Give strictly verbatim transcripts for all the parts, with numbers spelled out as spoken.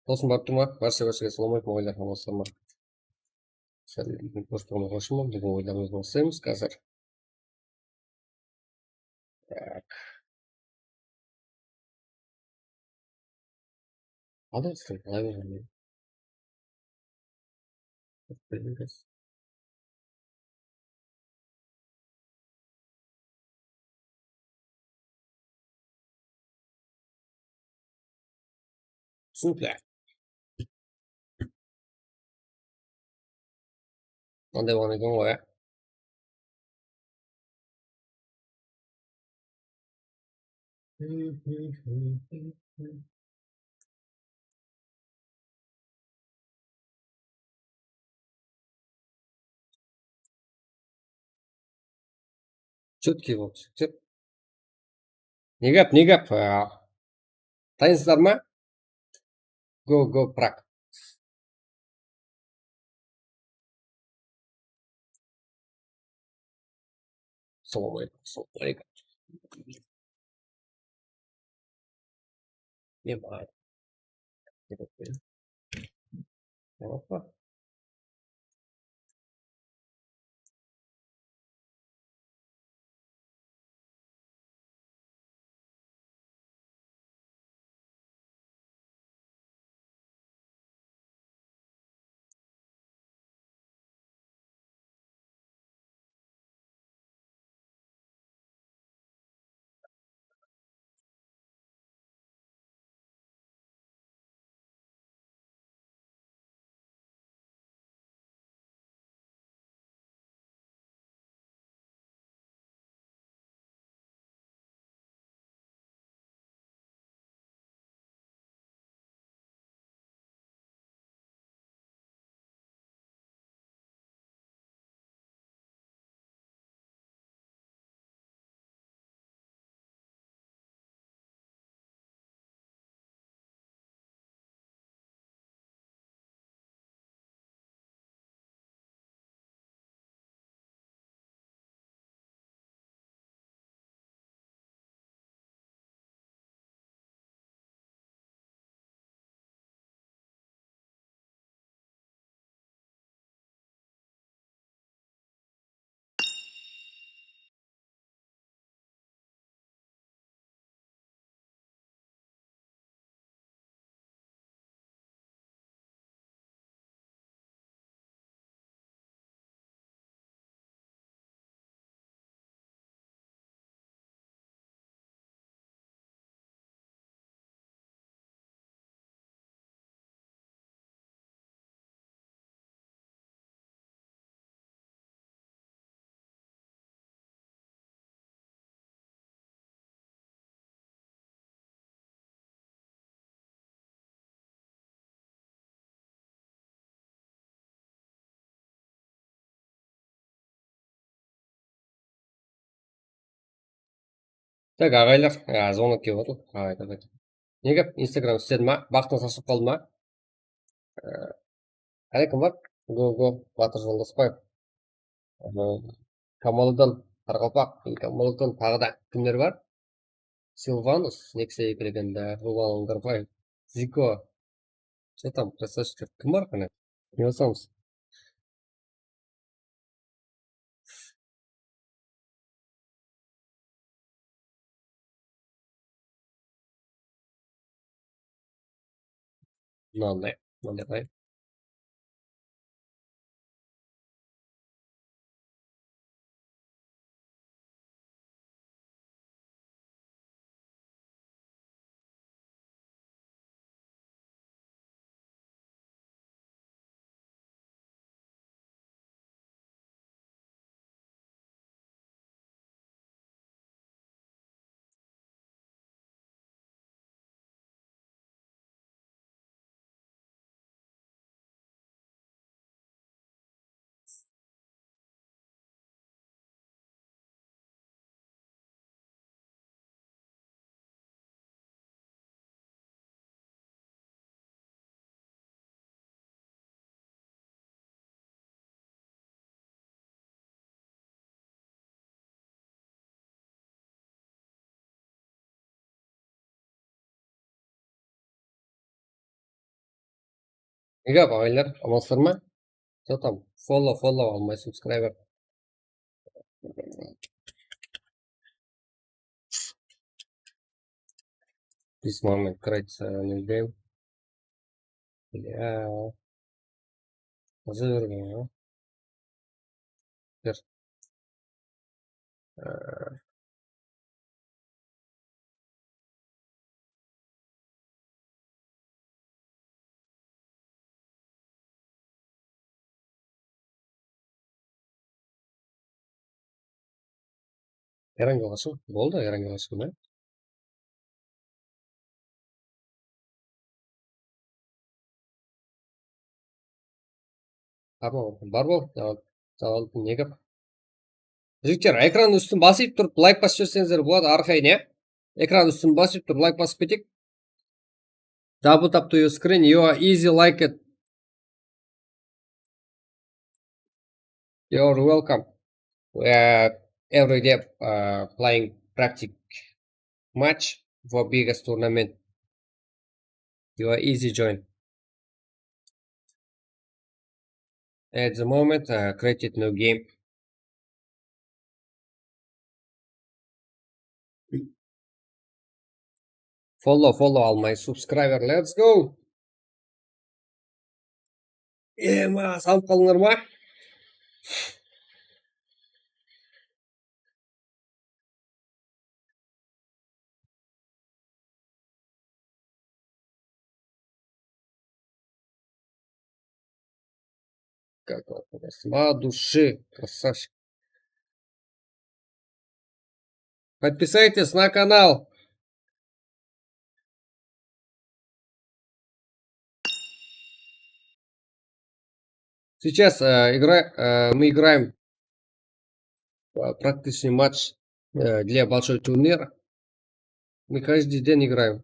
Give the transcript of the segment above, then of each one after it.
Dosım barıp tur ma? Barsha, barshaǵa assalawma aleykum, oylar, amansızlar ma? Sál úyden kórip turǵan oqıwshıman, búgin oylarımızdı baslaymız házir. Tak. Qalay isleydi, qalay beredi? Súńikli. Mınday bolǵan eken ǵoy, ya. Четкий boldı, jigitler. Ne gáp, ne gáp? Aa, dayınsızlar ma? Go, go, Prag. Assalawma aleykum, assalawma aleykum. Ne bar? Opa. Tak, aǵaylar, a, zvonok kelip atır. Aǵay, aǵay. Ne gáp, Instagram isledi ma? Baxtıńız ashılıp qaldı ma? Á, qáne kim bar? Go, go, Batır Joldasbaev. Á, Kamaliddin, qaraqalpaq, Kamaliddin, taǵı da kimler bar? Silvanus, Nexia eki legenda, Rulan Aldarbaev, Ziko. Что там, красавчиктер, kim bar qáne? Ne basamız? Mınanday, mınanday qoyayıq. Nege, aǵaylar, amansızlar ma? Что там? Follow, follow almay, subscriber. This moment create a new game. Ya. Házir ya. Bir. Ee, Erangel ashıń. Boldı, Erangel ashıń, ya. Bar bol, bar bol. Jalal, jalal, ne gáp? Jigitler, ekran ústin basıp turıp, layk basıp jiberseńizler boladı, arqayın, ya. Ekran ústin basıp turıp, layk basıp keteyik. Double tap to your screen, you are easy like it. You're welcome. We are every day, uh, playing practice match for biggest tournament. You are easy join. At the moment, uh, created new game. Follow, follow almay, subscriber, let's go! Ema, salıp qalıńlar ma? Как он у нас? От души, красавчик. Подписывайтесь на канал. Сейчас, э, игра, э, мы играем, э, практичный матч, э, для большой турнир. Мы каждый день играем.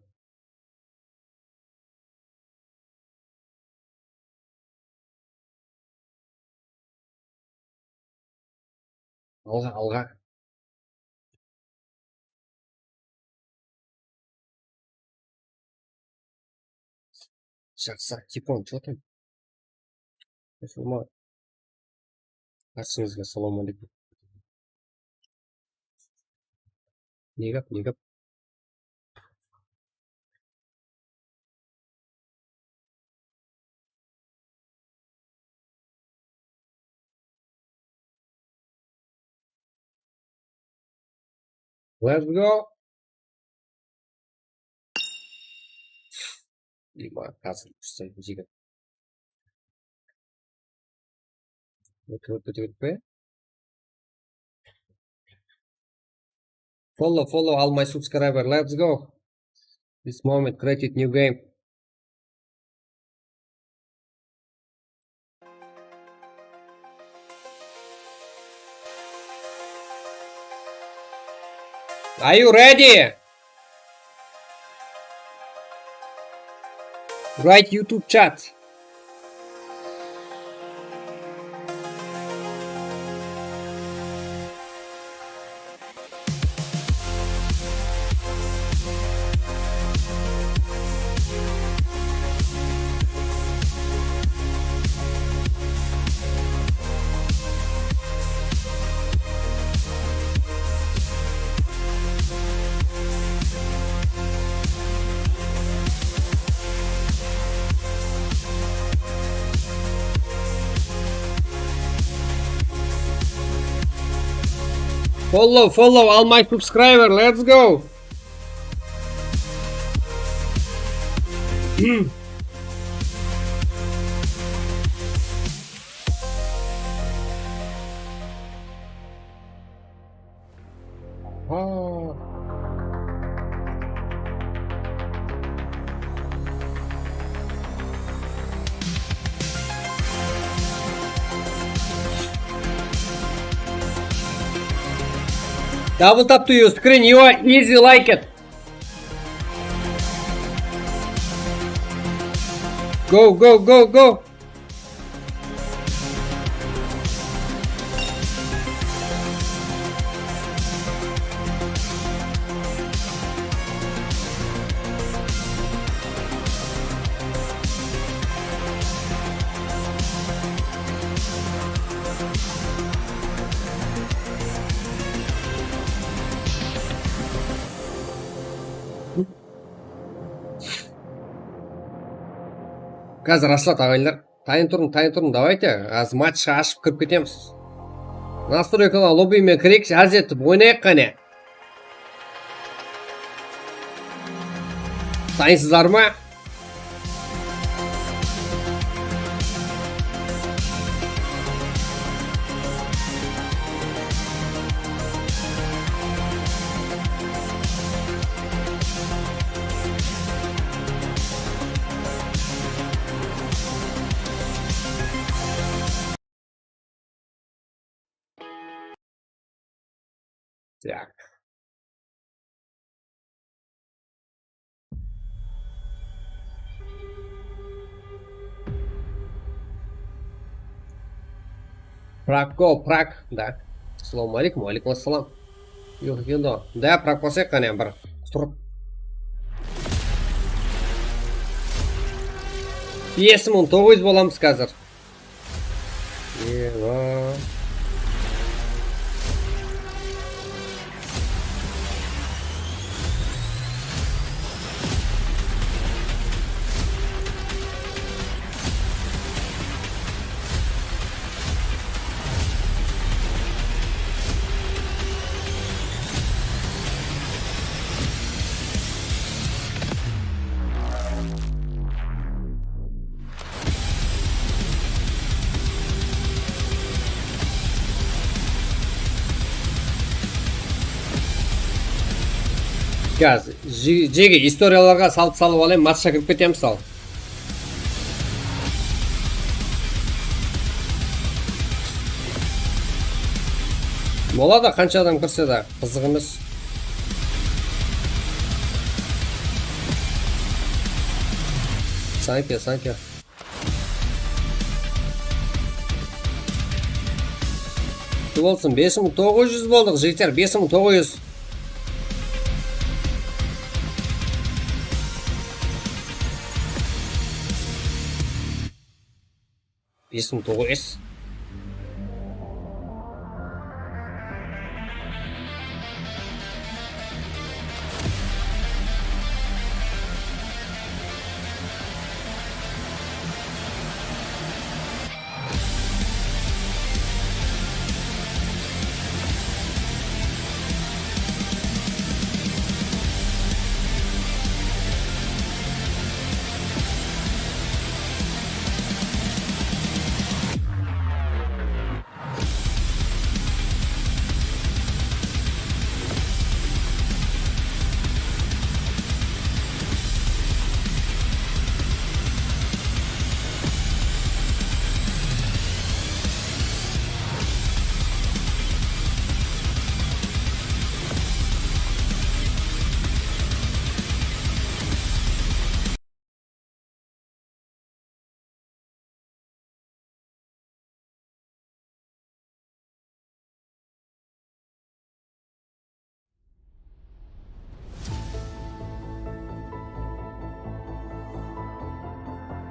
Alǵa, alǵa. Jaqsı, Tipon, что там? Musulman. Bárshengizge assalawma áleykum. Ne gáp, ne gáp? Let's go. Ema, házir kúshten jigit. Ótip, ótip, ótip pe? Follow, follow almay, subscriber. Let's go. This moment created new game. Are you ready? Write YouTube chat. Follow, follow, almay, subscriber, let's go! Double tap to your screen, you are easy like it. Go, go, go, go. Házir raslap, aǵayinler. Tayın turıń, tayın turıń, давайте. Házir matchqa ashıp kirip ketemiz. Nastroykalar, lobbiymen kireyikshi, házir etip oynayıq qáne. Dayınsızlar ma? Так. Prakko, Prak, da. Assalawma aleykum, wa aleykum assalam. Yoq eken da. Da, Prak basayıq qáne bir turıp. Bes mıń toǵız júz bolamız házir. Eva. Gaz, je-, jege istoriyalarǵa salıp, salıp alayın, matchqa kirip ketemiz al. Boladı, qansha adam kirse de, qızıq emes. Thank you, thank you. Qutlı bolsın, bes mıń toǵız júz boldıq, jigitler, bes mıń toǵız júz. Bes mıń toǵız júz.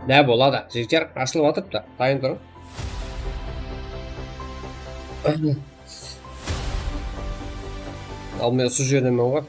Ne boladı? Jigitler, ashılıp atırıptı. Dayın turıń. Al, men usı jerdemen ǵoy.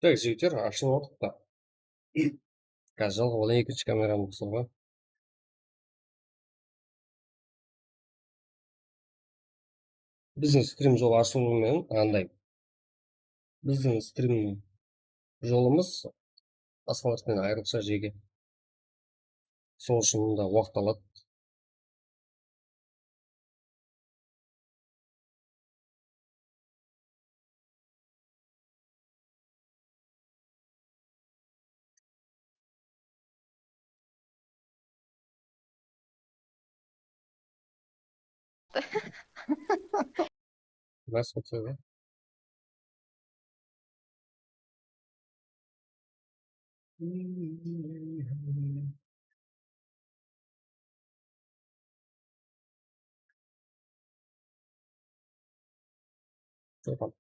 Tak, jigitler, ashılıp atır da. Házir jalǵap alayın ekinshi kameramdı, sol ǵoy. Biziń strim jolı ashılıwı menen anday. Biziń strim jolımız basqalardan ayrıqsha jeke. Sol ushın mında waqıt aladı. Nasıl atıyor lan? Tamam.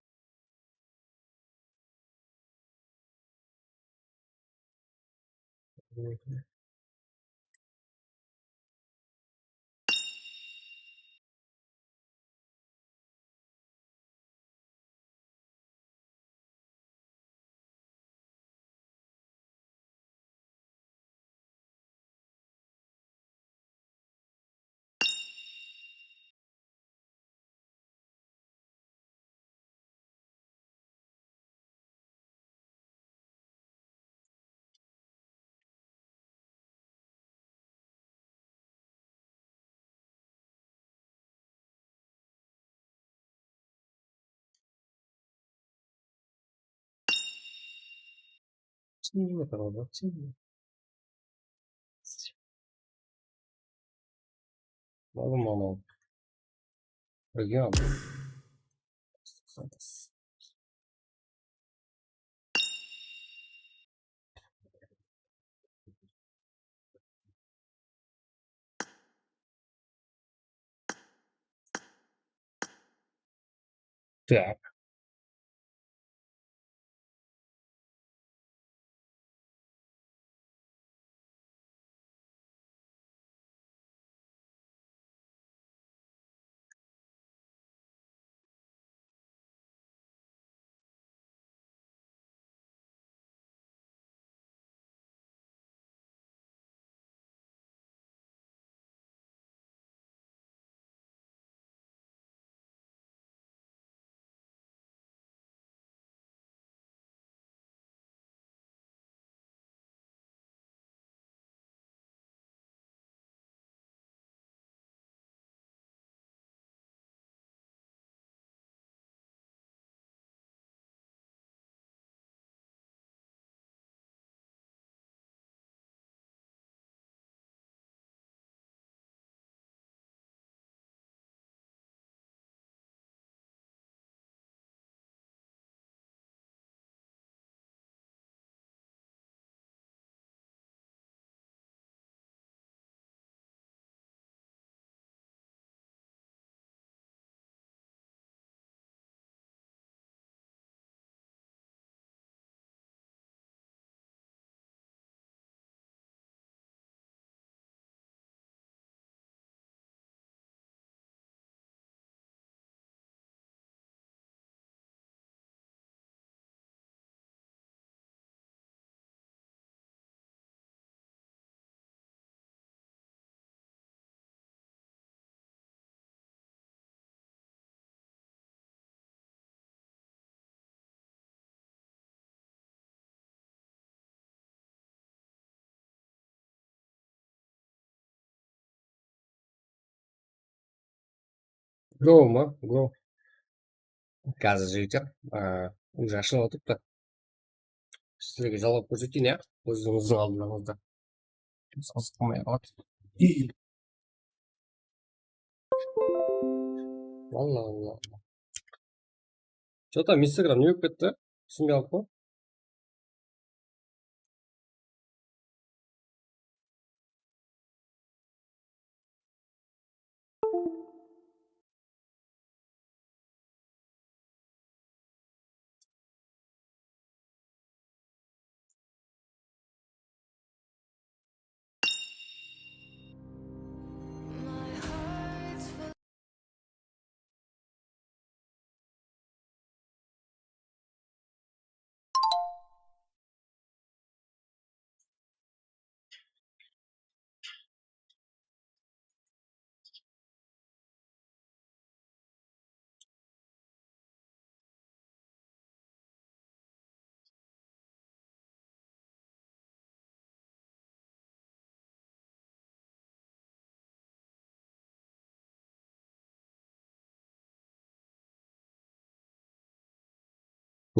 Malum, malum. Регион. Так. Go ma? Go. Házir jigitler, a, уже ashılıp atırıptı. Sizlerge jalǵap kórseteyin, ya. Ózińizdiń aldıńızda. Sazıp qalmay qaldı. Alla, Alla, Alla. Что-то Instagram ne bolıp ketti? Túsinbey qaldıp pa?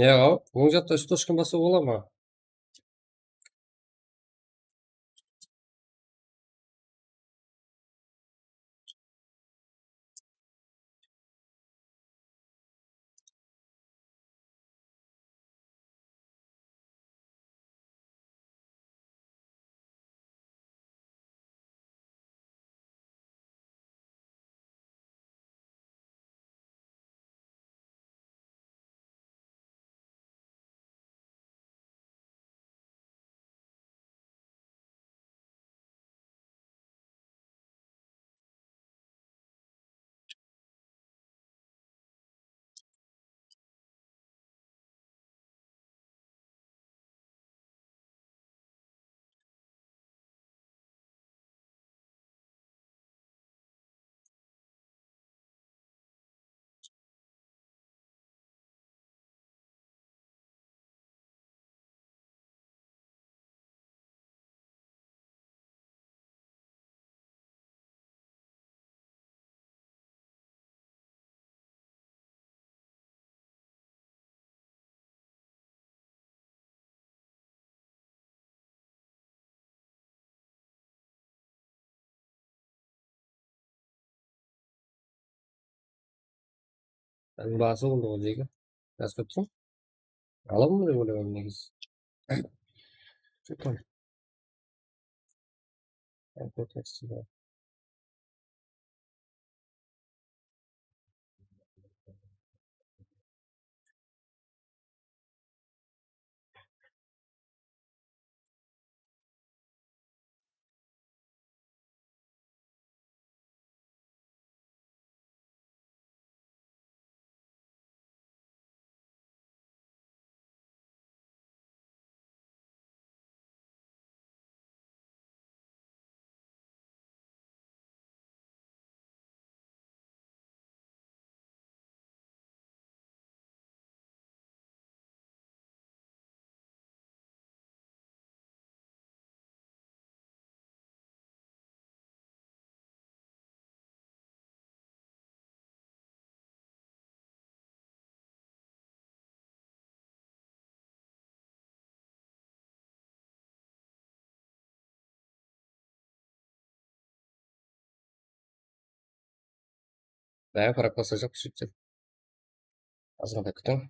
Ya, oń jaqta úsh tochka basıw bola ma? Bası boldı ǵoy, jegi. Jaz ketsin. Alamın dep oylayman negizi. Júrgen. Bári qarap qalsa jaq, shiptir. Azǵantay kútiń.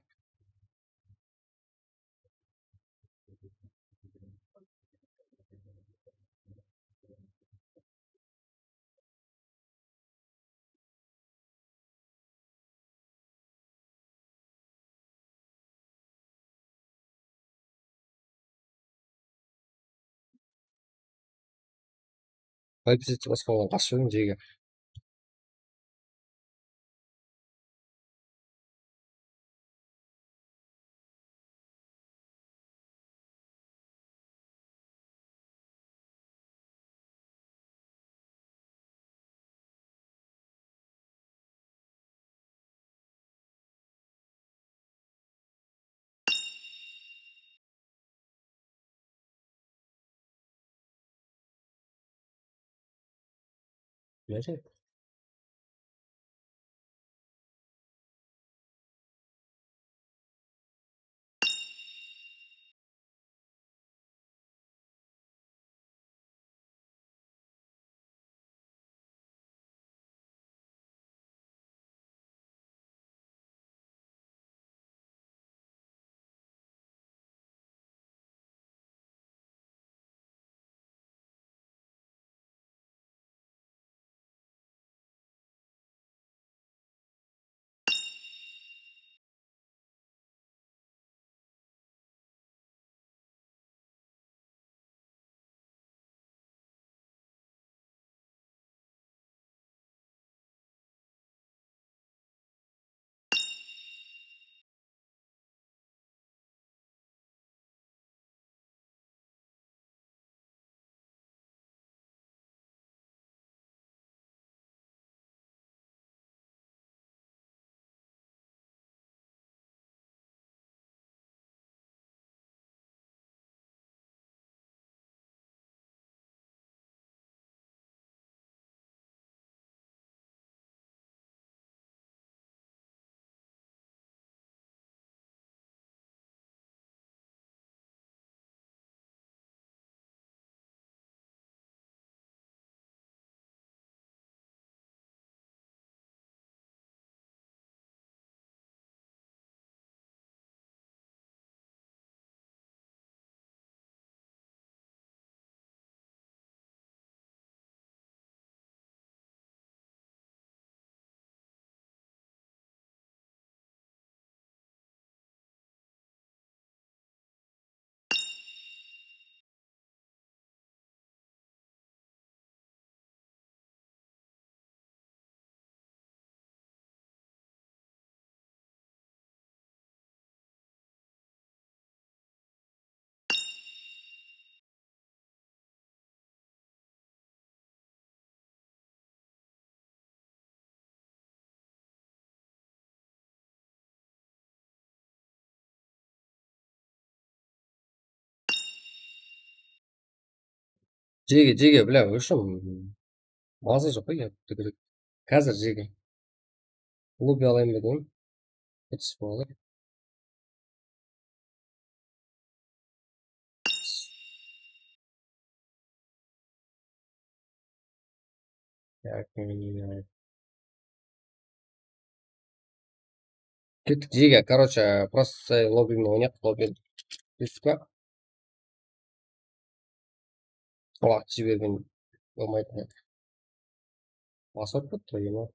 Qoyıp izletse basqa oǵan qasıp júrgen jegi. Nerede? Jege, jege, bla, вообще, м, mazı joq, ya, degerek. Házir jege. Lobby alayın ba degen. Ketis boladı. Так, м, kettik jege. Короче, просто lobby men oynayıq, lobby. Ketisik pa? Waqıt jibergen bolmaydı. Basıp turıptı, ema.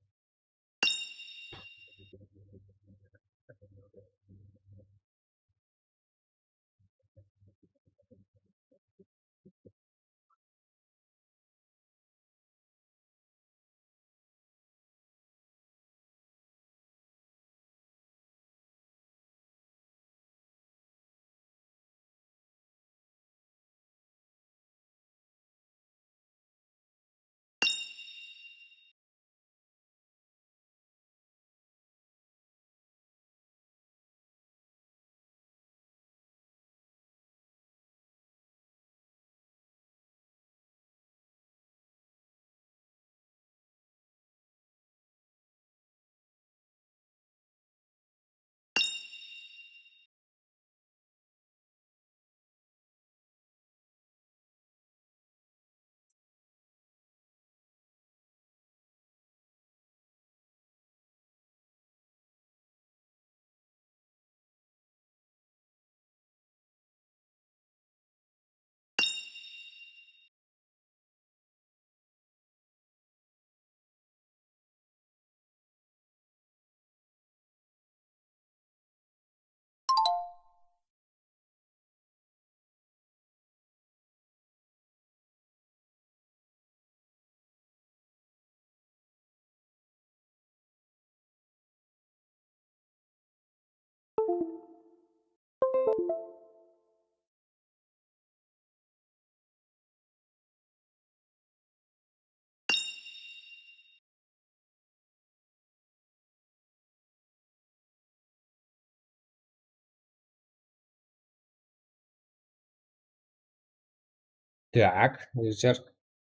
Так, Richard,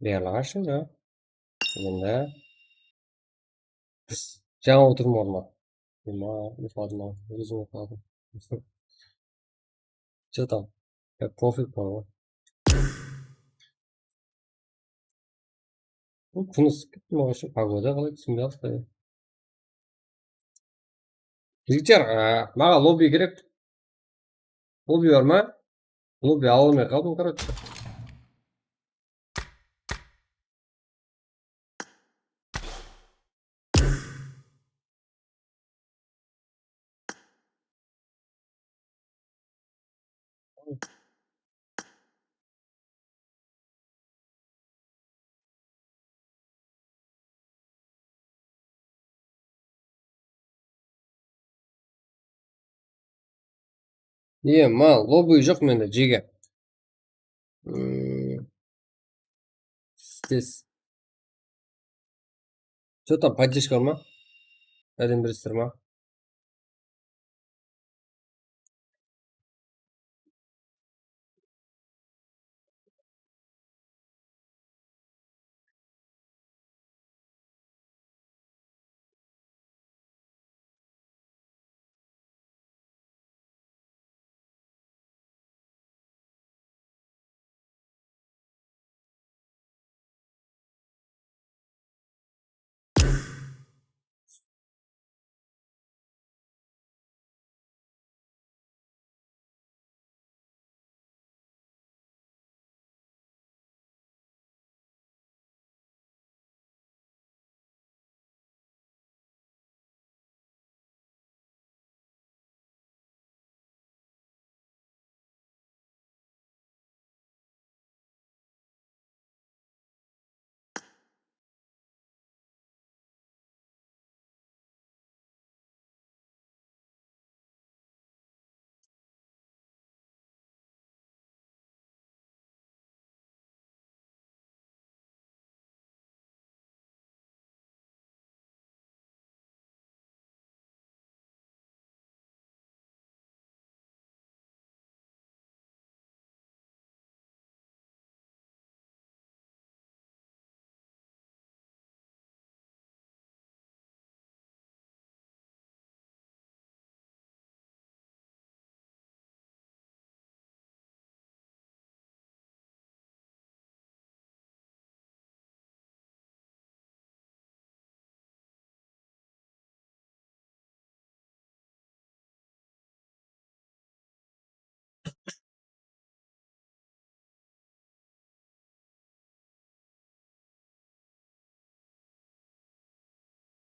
buyırlaǵa shıǵın. Endi jańa otırdım ornıma. Ema, uyqıladım-aw, ózim uyqıladım. Что там? Ya, kofik bar ǵoy. Bul kún ısıp ketti, maǵan shu pogoda qalay túsinbey atır. Richard, a, maǵan lobby kerek. Lobby bar ma? Lobby ala almay qaldım, короче. Iye, ma, lobby joq mende, jege. Hmm. Tez. Что там, поддержка bar ma? Áden bilesizler ma?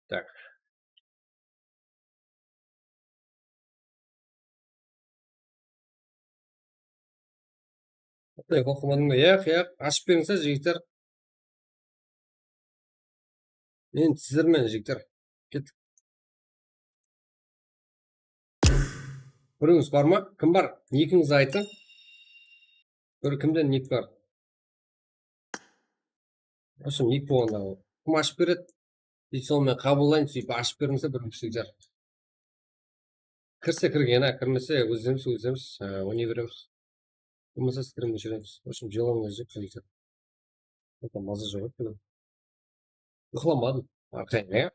Tak. Atay, qoqımadıń ba? Yaq, yaq. Ashıp berińizler, jigitler. Men sizlermen, jigitler. Kettik. Birińiz bar ma? Kim bar? Nikińizdi aytıń. Bir kimde nik bar? Osım nik bolǵanda kim ashıp beredi? Biz sonı men qabıllaymız, sóytip ashıp berińizler, birińiz, jigitler. Kirse kirgen, a, kirmese ózlerimiz, ózlerimiz, a, oynay beremiz. Bolmasa strimde júremiz. В общем, jılaw emes, jigitler. Maza joq edi. Uyıqlamadım. Arqayın, ya.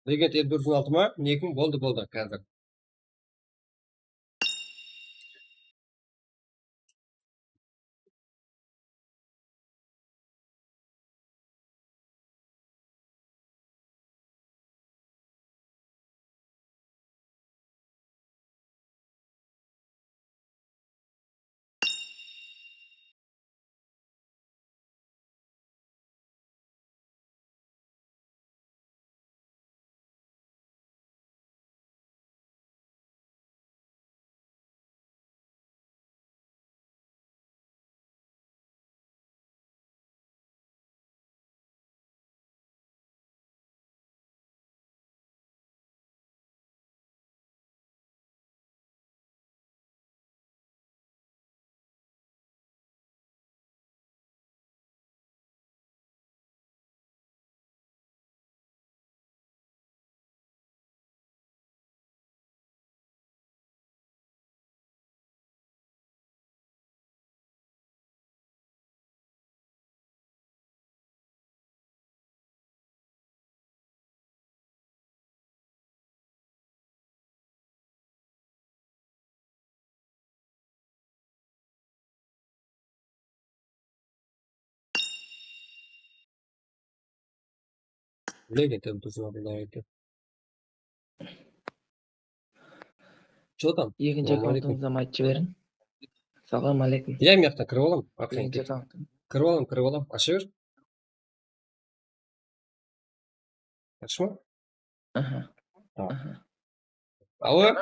Legend elli bir júz on altı ma? Nekiń? Boldı, boldı, házir. Lekin, Что там? Ekinshi akkauntıńızdı aytıp jiberiń. Salam aleykum. Ya, mıyaqtan kirip alam, aqshań. Ekinshi akkauntım. Kirip alam, kirip alam. Asha ber. Yaqshı ma? Aha. Tamam. Aha. Alo.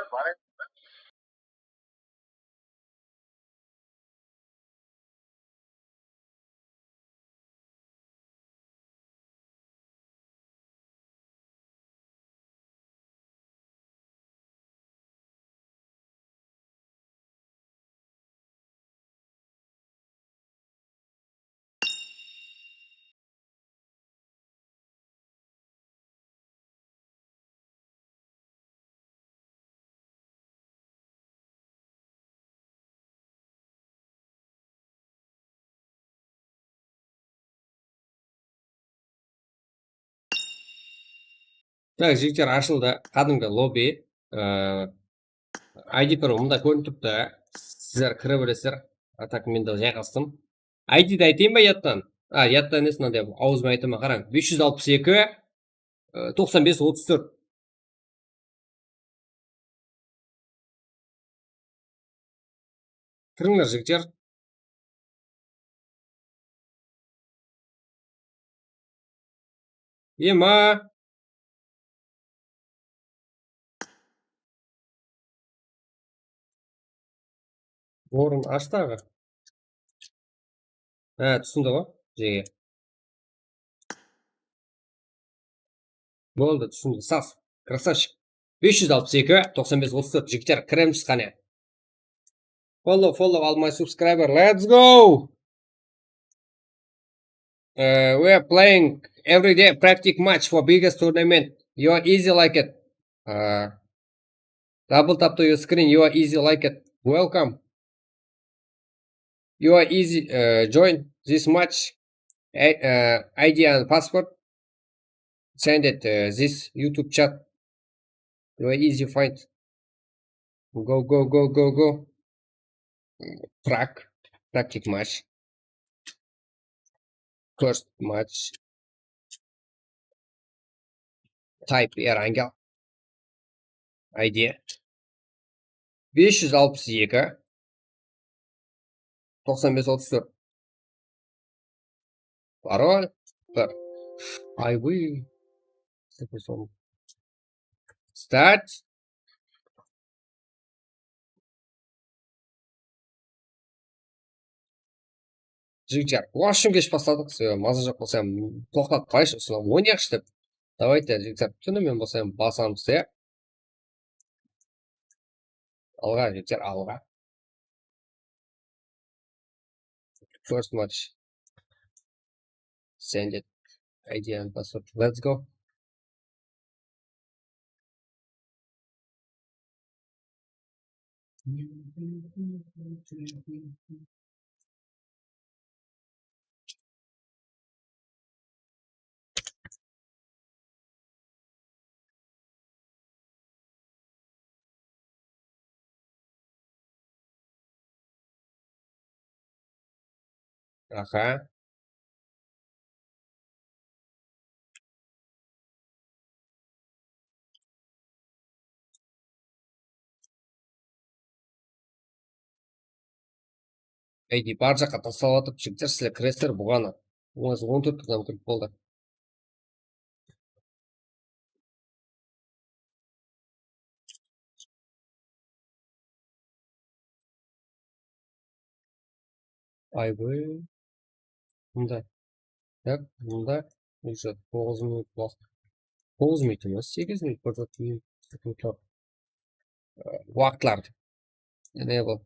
Так, jigitler, ashıldı. Qádimgi lobby. I D Pro mında kórinip turıptı. Sizler kire beresizler. A tak, men de jayǵastım. I Ddi aytayın ba yadtan? A, yadtan emes, mınanday awızben aytaman, qarań. Bes júz alpıs eki, ı, toqsan bes, otız tórt. Kirińler, jigitler. Ema. Orın ash taǵı. Há, túsindi ǵoy, jege. Boldı, túsindi. Sas. Krasavchik. Bes júz alpıs eki, toqsan bes, otız tórt, jigitler, kiremiz qáne. Follow, follow all my subscriber. Let's go! Uh, we are playing every day practice match for biggest tournament. You are easy like it. Uh, double tap to your screen. You are easy like it. Welcome. You are easy. Uh, join. this match, I, uh, I D and password, send it, uh, this YouTube chat. Very easy find. Go, go, go, go, go. Practice match. First match. Type Erangel. I D. Bes júz alpıs eki. Toqsan bes otız tórt. Parol. Bir. Ayvıy. Start. Jigitler, ushın kesh basladıq. Mazı joq bolsa, toqtatıp qoyayınshı, usınan oynayıqshı dep. Давайте, jigitler, túni men bolsa basamız, ya. Alǵa, jigitler, alǵa. First match. Send it. I D and password. Let's go. Aha. Ey, bar jaqqa taslap atıp, jigitler, sizler kiresizler buǵana. Ońız on tórt adam kirip boldı. Ayvay. Mında. Tak, mında. Уже toǵız minut waqıt. Toǵız minut emes, segiz minut bir minut. Waqıtlar. Enable.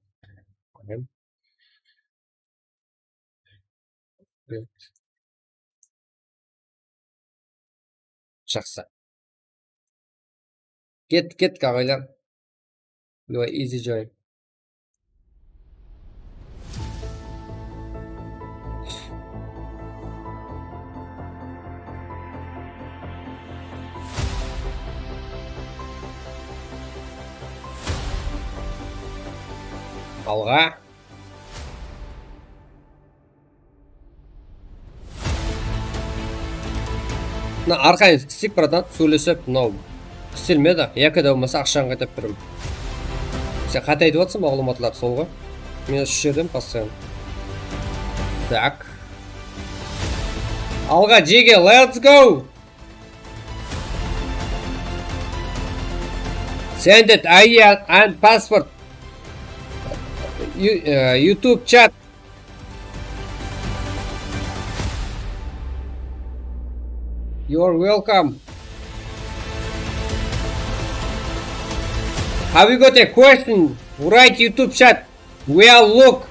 Jaqsı. Kettik, kettik, aǵaylar. Давай, easy join. Alǵa. Mına arqayın isik, bratan, sóylesip, mınaw istilmedi. Yaki de bolmasa aqshań qaytap berem. Sen qáte aytıp atırsań, maǵlıwmatlar sol ǵoy. Men usı jerden baslayın. Tak. Alǵa, jege, let's go! Send it, I D and password. You, uh, YouTube chat. You're welcome. Have you got a question? Write YouTube chat. We are look.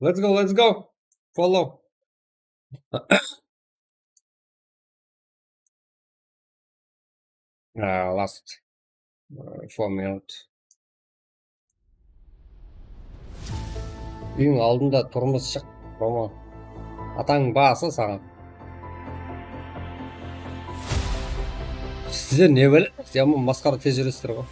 Let's go, let's go. Follow. Uh, last, uh, four minute. Úyiń aldında turmıs shıq, Roma. Atań bası saǵan. Sizler ne bilesiz? Yaman masqara tez júresizler ǵoy.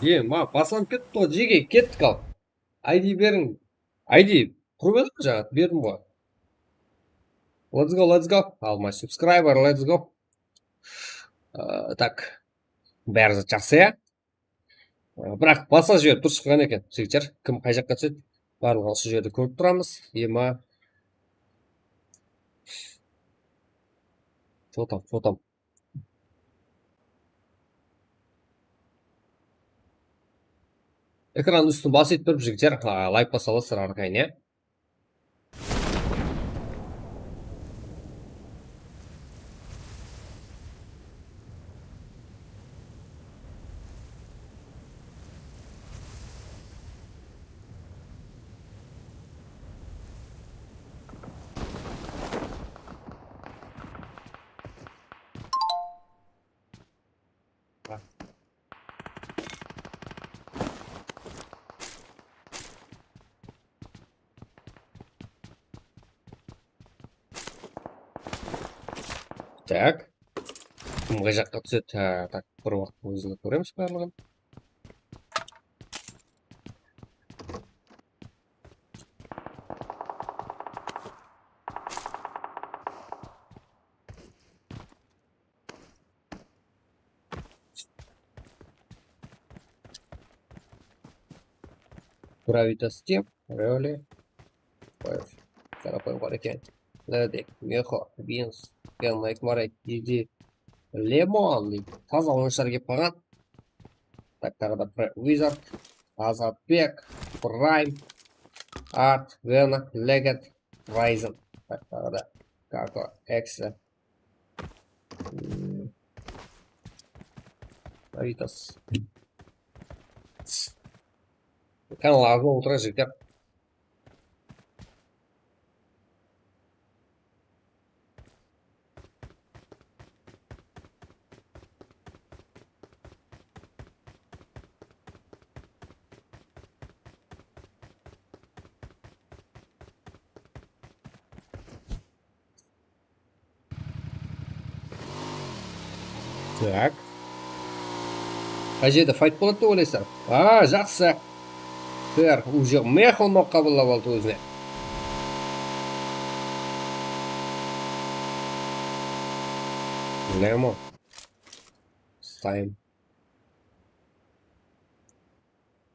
Ye, ma, baslanıp ketti ǵoy, jege, kettik al. I D beriń. I D turıp edi ǵoy, jańa berdim ǵoy. Let's go, let's go. Al, my subscriber, let's go. Aa, tak. Bári zat jaqsı, ya? Aa, biraq basqa jeri durıs qılǵan eken, jigitler. Kim qay jaqqa túsedi? Barlıǵın usı jerde kórip turamız. Ema. Что там, что там? Ekran ústin bas etip turıp, jigitler, a, layk basa alasızlar arqayın, ya? Tak. Kim qay jaqqa túsedi? Ha, tak, bir waqıt ózini kóremiz barlıǵın. Gravitas Team, Really? Qoyıp, qara qoyıp bar eken. Ledi, Meho, Beans, Ken Nightmare, Didi, Lemon deydi. Taza oyınshılar kelip qalǵan. Tak, taǵı da bir Wizard, Azatbek, Prime, Art, Vena, Legend, Ryzen. Tak, taǵı da Kako, Exe. Hmm. Gravitas. Kanal azın otıra jigitler. Tak. Qay jerde fayt boladı dep oylaysań? A, jaqsı. Ter, uje Meho nok qabıllap aldı ózine. Lemon. Slime.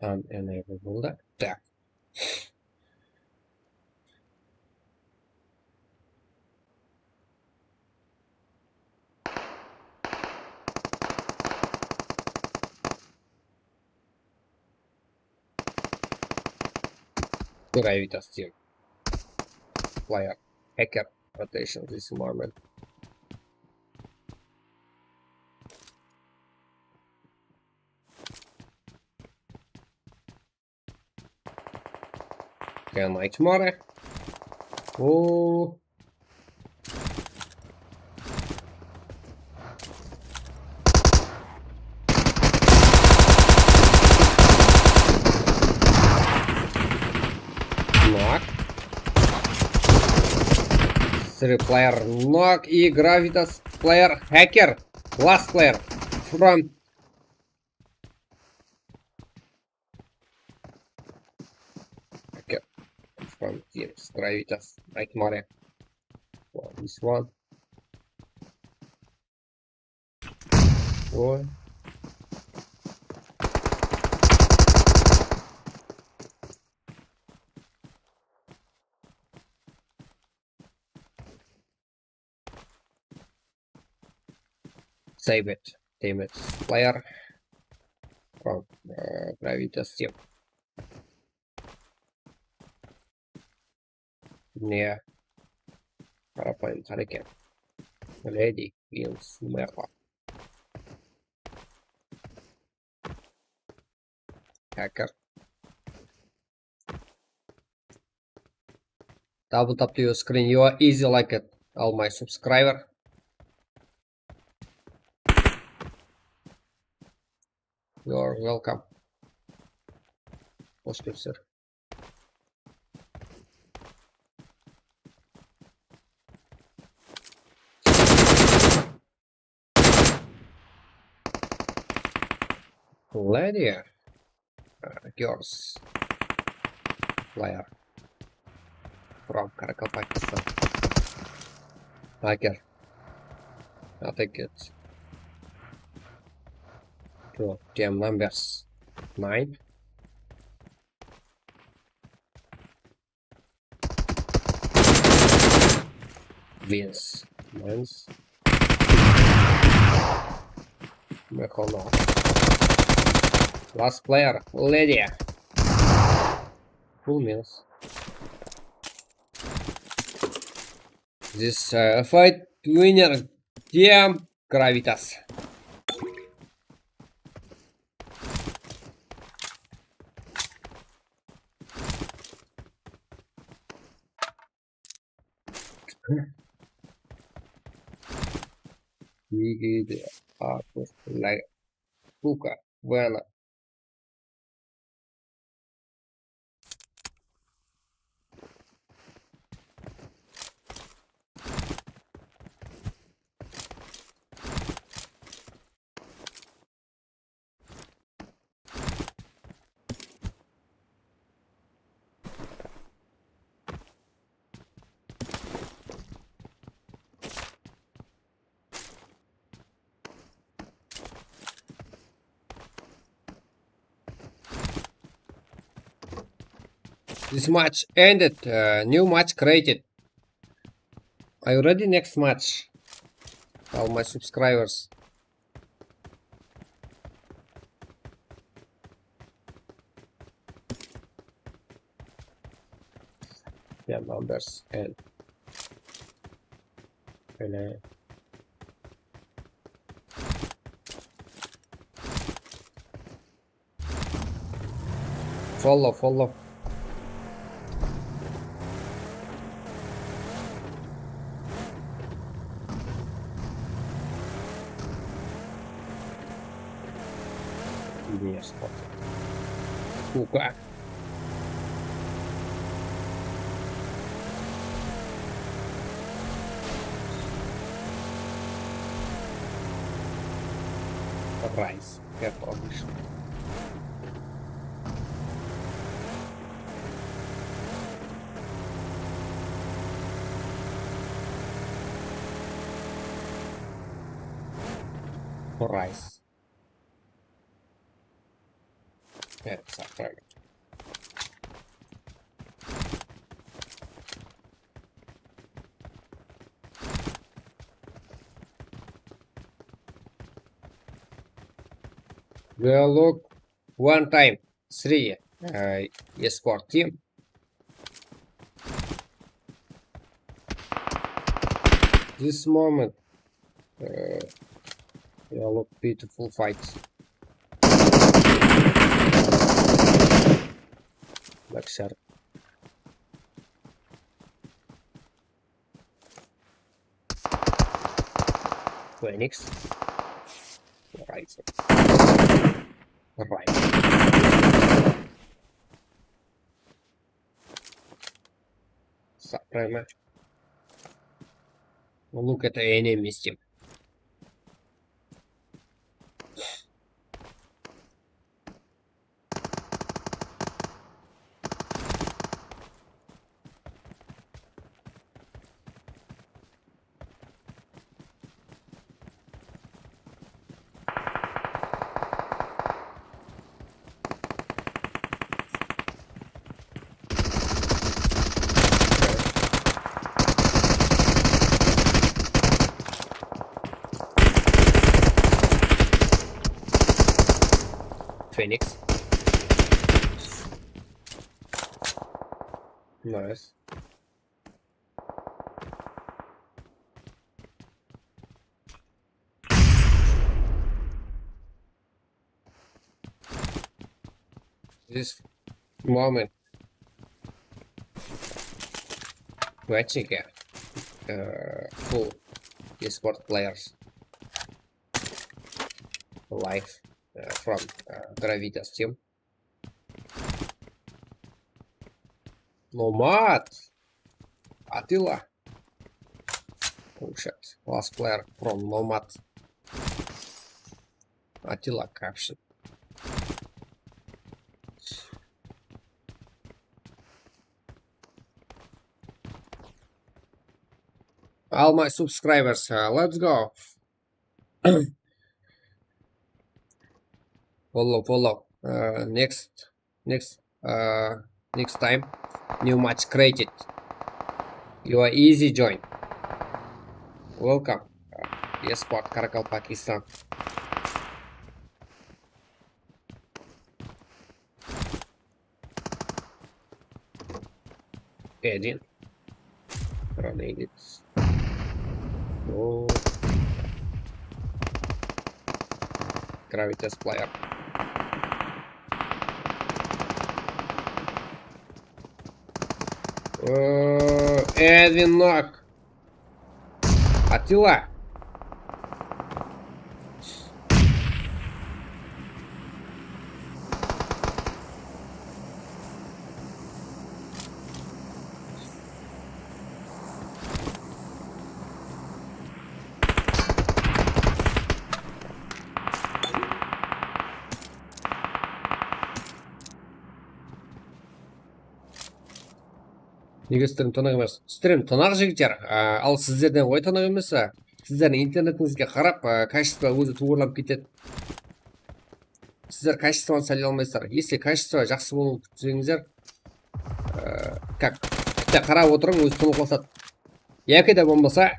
Unenable boldı. Tak. Gravitas Team. Player. Hacker. Rotation this moment. Ken Nightmare. Oo. Knock. Three player knock и Gravitas player hacker. Last player. From Okay. From here, Gravitas, Nightmare. Well, this one. Boy. Save it. Damn it. Player. From, uh, Gravitas Team. Ne? Qarapayım, qara eken. Lady Wins, Meho. Hacker. Double tap to your screen. You are easy like it. All my subscriber. You are welcome. Xosh kelipsizler. Lady. Girls. Player. From Karakalpakstan. Hacker. Attack it. Drop them numbers. Nine. Wins. Wins. Mexono. Last player, Lydia. Full minus. This uh, fight winner, Team Gravitas. Видели, а, просто на, сука, Вена. This match ended, uh, new match created. Are you ready next match? All my subscribers. Yeah, numbers and, and uh, Follow, follow. Yes, okay. Suka. Rice. Как обычно. Rice. Э, сохранить. Dialog one time. Three. Uh, yes, for team. This moment. Uh, dialog beautiful fight. Black Shark. Феникс. Райзер. Райзер. Сапрайма. Look at the enemies team. Феникс. Найс. This moment. Watching, uh, full esport players live, uh, from, uh, Gravitas team. Nomad. Attila. Oh shit. Last player from Nomad. Attila caption. All my subscribers, uh, let's go. Follow, follow. Uh, next, next, uh, next time. New match created. You are easy join. Welcome. Uh, Esport Karakalpakistan. Один. Granate. О. Gravitas player. Э, Эдвин Нок. Атила. Nege stream tınıq emes? Stream tınıq, jigitler. A, al sizlerden ǵoy tınıq emes, a. Sizlerdiń internetińizge qarap, a, kachestvo ózi tuwrılanıp ketedi. Sizler kachestvanı saylay almaysızlar. Если kachestvo jaqsı bolıwın kútseńizler, e, как, bitta qarap otırıń, ózi tınıqlasadı. Yaki de bolmasa,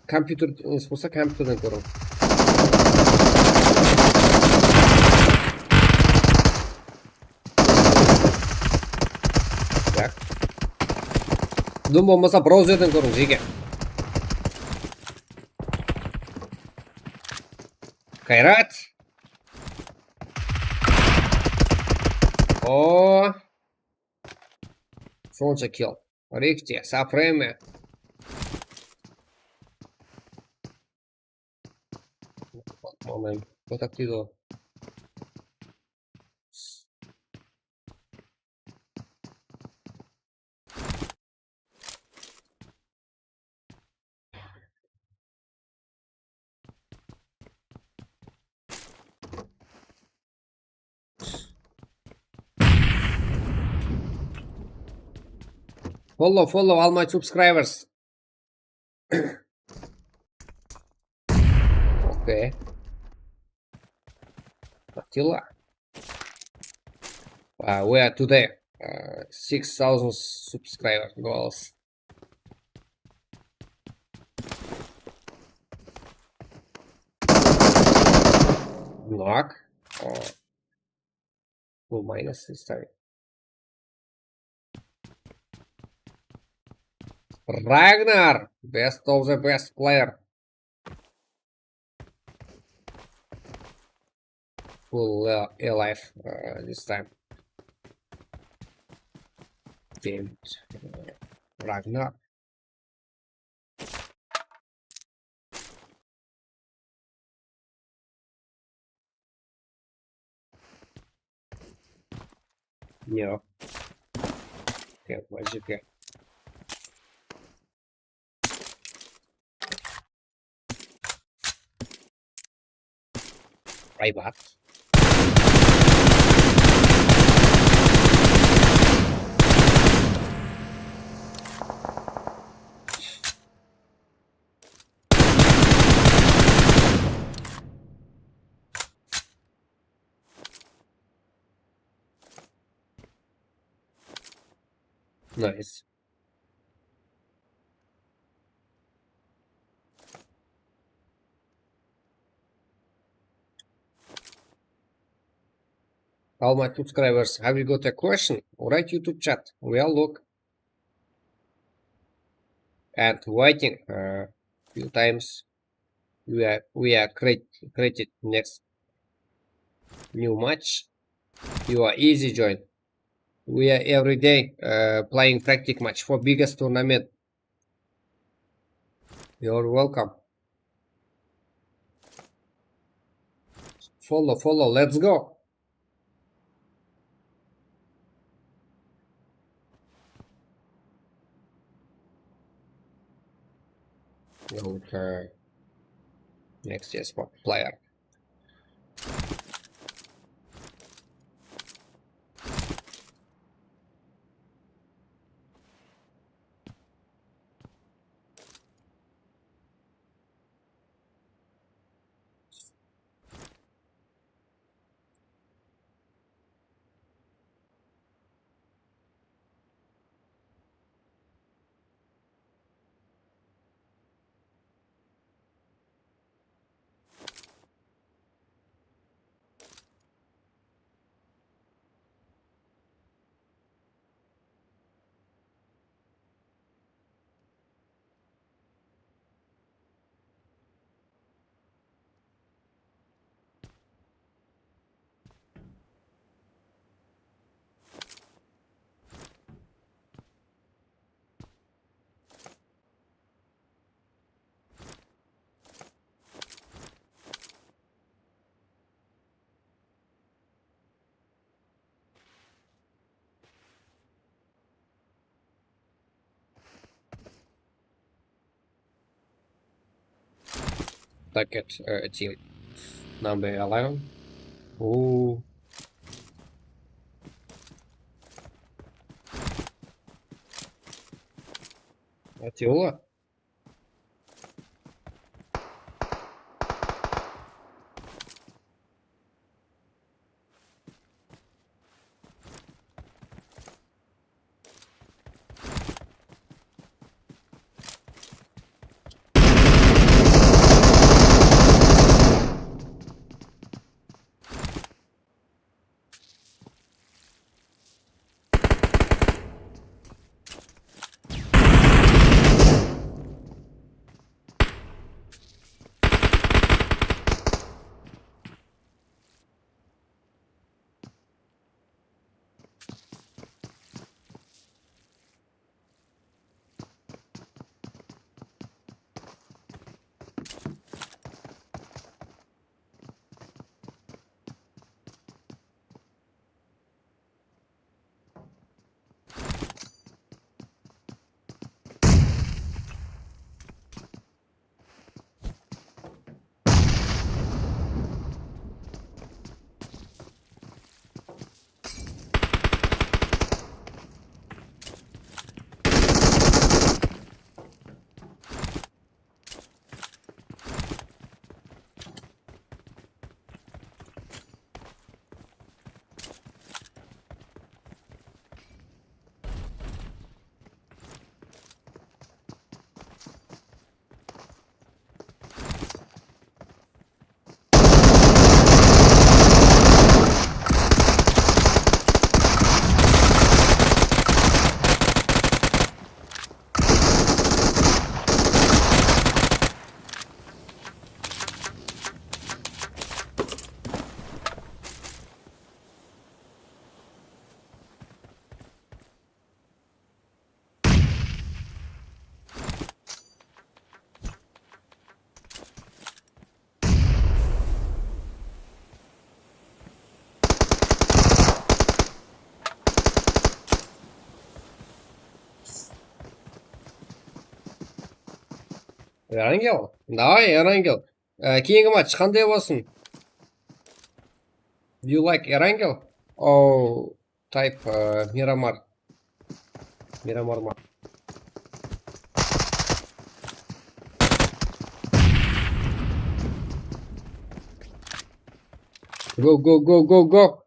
kompyuter, bolsa kompyuterden kóriń. Так. Dım bolmasa, brauzerden kóriń, jeke. Kayrat. O. Sonsha kill. Rikti, Supreme. Momem, вот так ты. Follow, follow all my subscribers. Okay. Attila. Uh, we are today, uh, six thousand subscriber goals. Knock. Uh, Full minus this time. Ragnar, best of the best player. Full, uh, alive, uh, this time. Damn it. Uh, Ragnar. Yoq. Yoq, majika. Aybat. Nice. All my subscribers, have you got a question? Write YouTube chat. We all look. And waiting, uh, few times. We are, we are create, created next new match. You are easy join. We are every day, uh, playing practice match for biggest tournament. You're welcome. Follow, follow, let's go. Okay. Next, yes, player. target, e, team. Mınaday alayın. Oo. Atilla. Erangel. Davay, Erangel. Á, keyingi match qanday bolsın? Do you like Erangel? Oh, type, á, Miramar. Miramar ma? Go, go, go, go, go.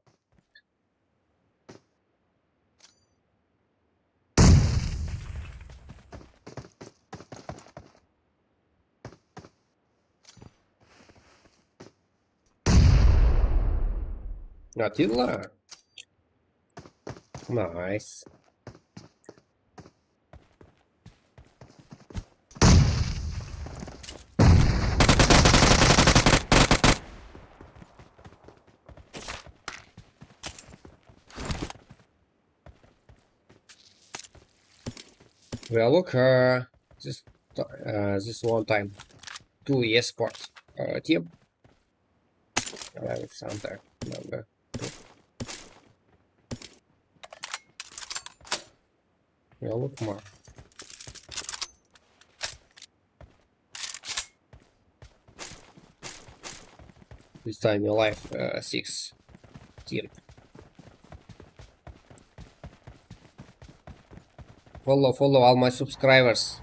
Atilla. Nice. Well, look, uh, this, uh, this one time. Two esport, uh, team. Alexander, number two. Well, look more. This time you life, uh, six. Team. Follow, follow all my subscribers.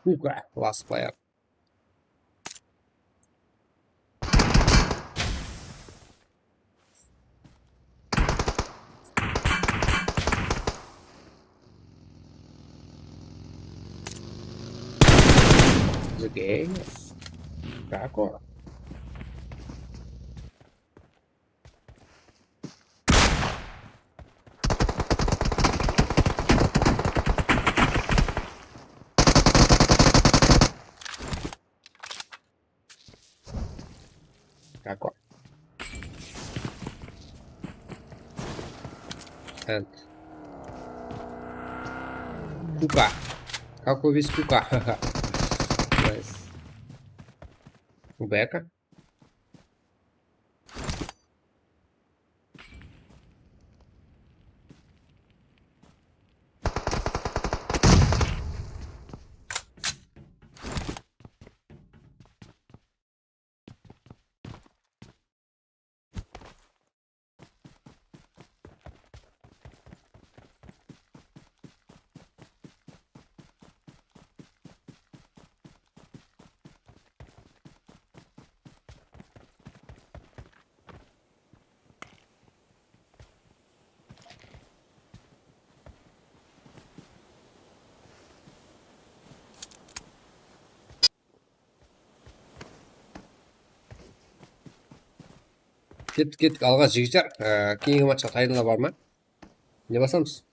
Uka, last player. The game. Kako. And Kuka. Kako vez Kuka. Nice. Beka. Kettik, kettik. Alǵa, jigitler. Ee, keyingi matchqa tayınlar bar ma? Ne basamız?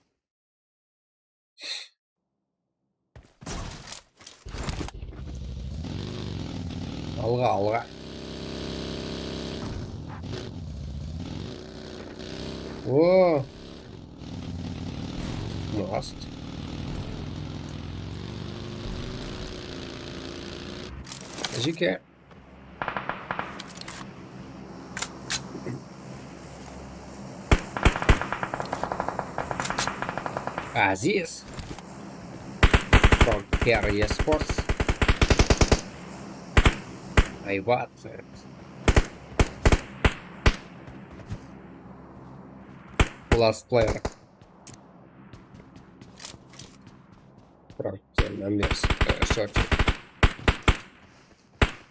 Alǵa, alǵa. O! Must. Jike. Aziz. From Kerry Esports. Aybat. Last player. From Kerry Esports.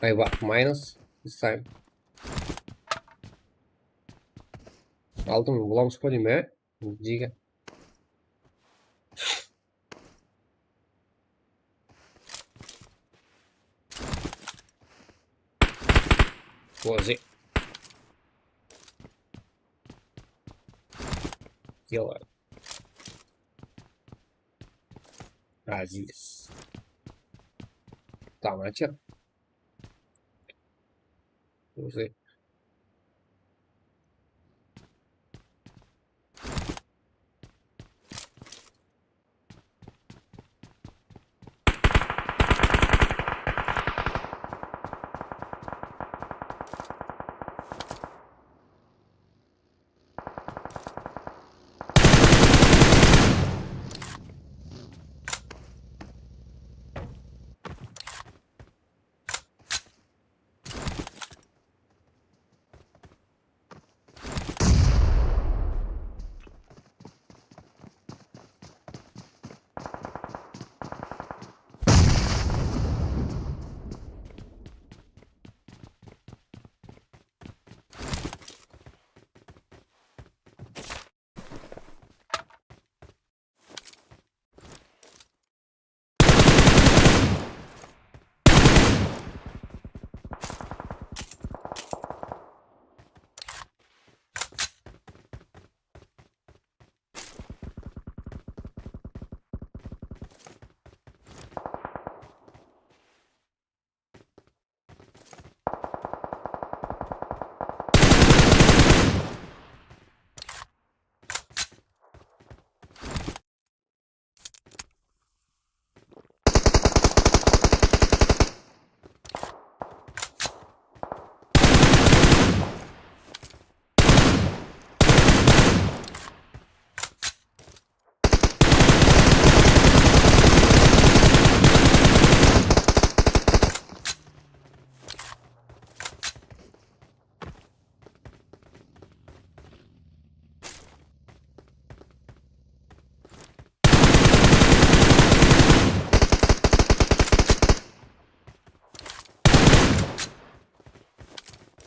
Aybat minus this time. Aldım, bulamız ba deyim, e? Jige. Kozi. Делаю. Aziz. Давайте. Уже.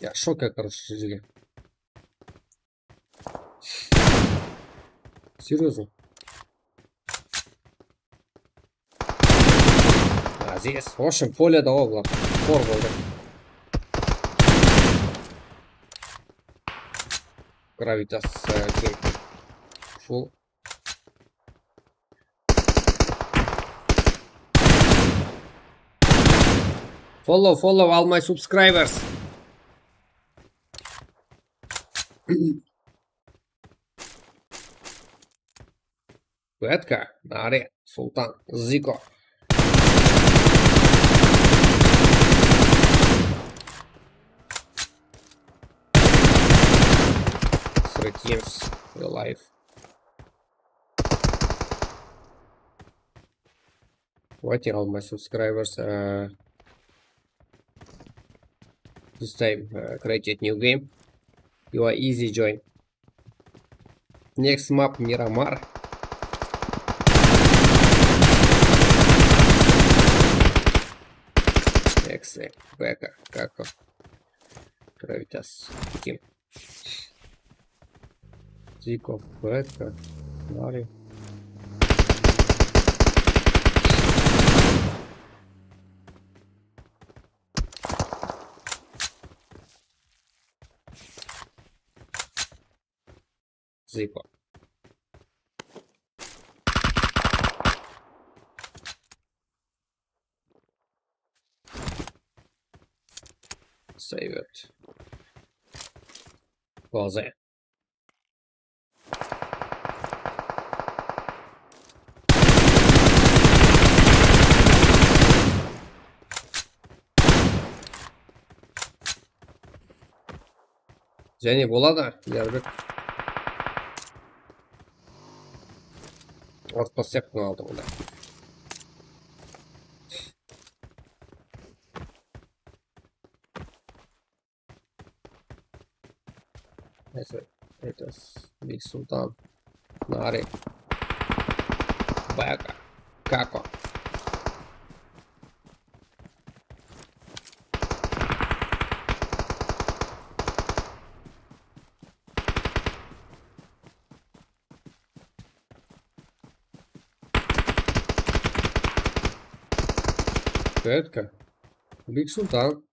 Я шока, короче, сизге. Серьёзно. Aziz. В общем, poleda ǵoy bular. Xor boldı. Gravitas, e, keń. Full. Follow, follow all my subscribers. Petka, Nari, Sultan, Ziko. Three teams alive. Waiting all my subscribers. Uh, this time, uh, created new game. You are easy join. Next map Miramar. Next, uh, Beka, Kako. Gravitas. Team. Ziko, Beka, Nari. Ziko. Save it. Close it. Jáne boladı, Yarbek. Orta sektorın aldı bunda. Neyse, aytırız. Big Sultan. Nari. Beka. Kako. Petka. Big Sultan.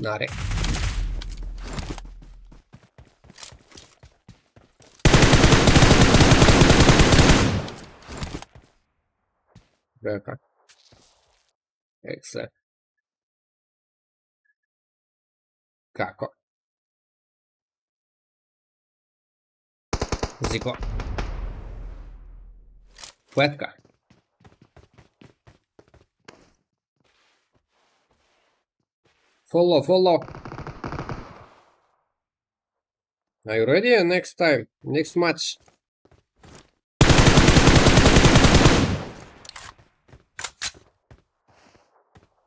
Nari. Beka. Exe. Kako. Ziko. Petka. Follow, follow. Are you ready? Next time, next match.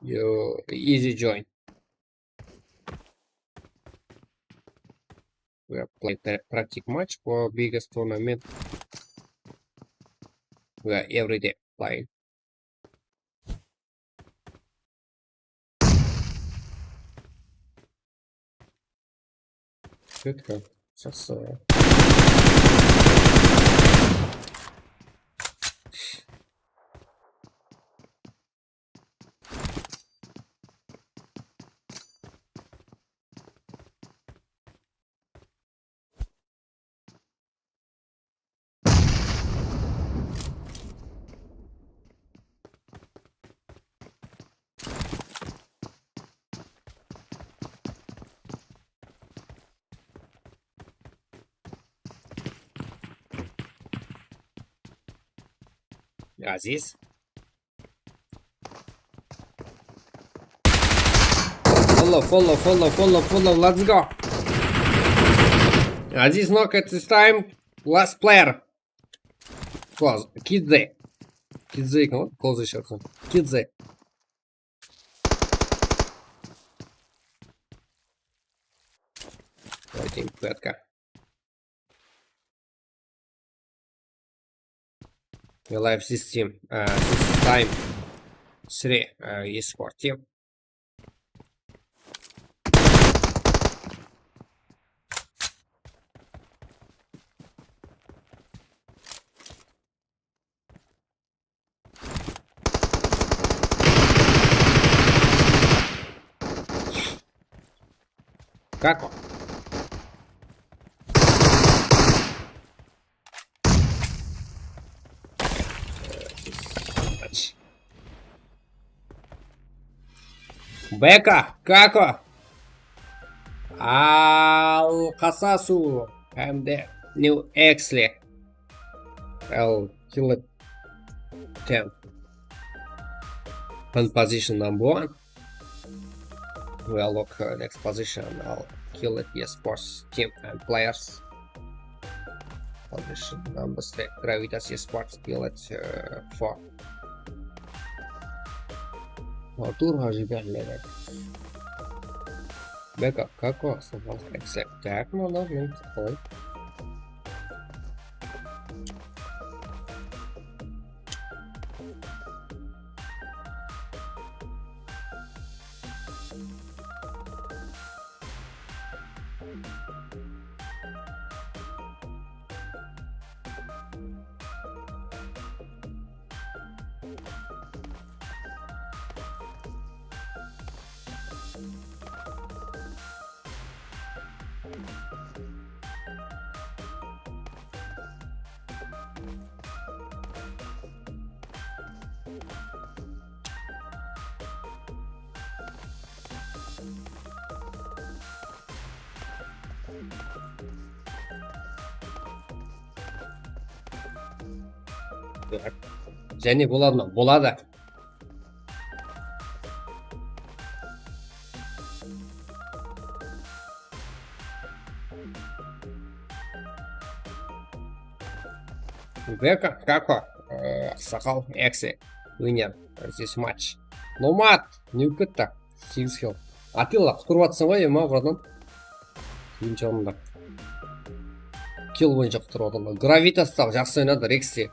You easy join. We are playing the practice match for biggest tournament. We are every day playing. Petka. Сейчас, э, Aziz. Follow, follow, follow, follow, follow, let's go. Aziz knock at this time. Last player. Close. Kidze. Kidze eken ǵoy, close eshitsin. Kidze. Waiting, Petka. Live system, uh, this time three, uh, esport team. Kako? Beka, kako? Al Qasasu hám de New Exley. Al Killed Ten. One position number one. We are look uh, next position. Al Killed Esports team and players. Position number three. Gravitas Esports Killed uh, four. Artur Hajibek. Backup, Kako, Sofal, Excel. Tak, mana, men qoy. Jáne boladı ma? Boladı. Beka, Kako, aqsaqal, Exe, winner this match. Nomad, ne bolıp ketti? Segiz kill. Atilla, qutırıp atırsań ǵoy, ema, bratan. Birinshi orında. Kill boyınsha qutırıp atırlar. Gravitas ta jaqsı oynadı, Rexi.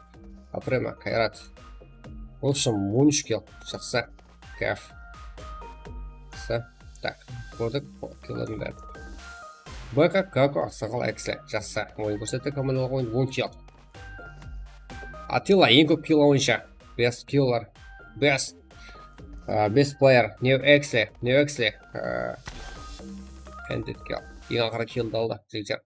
Aprema, Kayrat. В общем, on úsh kill. Jaqsı. Kaf. Jaqsı. Tak, kórdik. Killerdiń bári. Beka, Kako, aqsaqal, Exe. Jaqsı. Oyın kórsetti, komandalıq oyın, on kill. Atilla, eń kóp kill boyınsha. Best killer. Best. Á, best player. New Exley. New Exley. Á, ended kill. Eń aqırı killdi aldı. Jigit.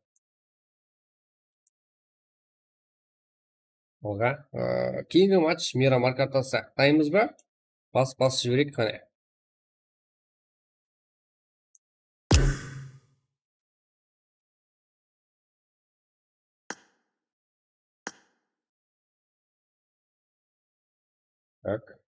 Oǵa. Á, keyingi match Miramar kartası. Dayınbız ba? Bas, bas jibereyik qáne. Tak.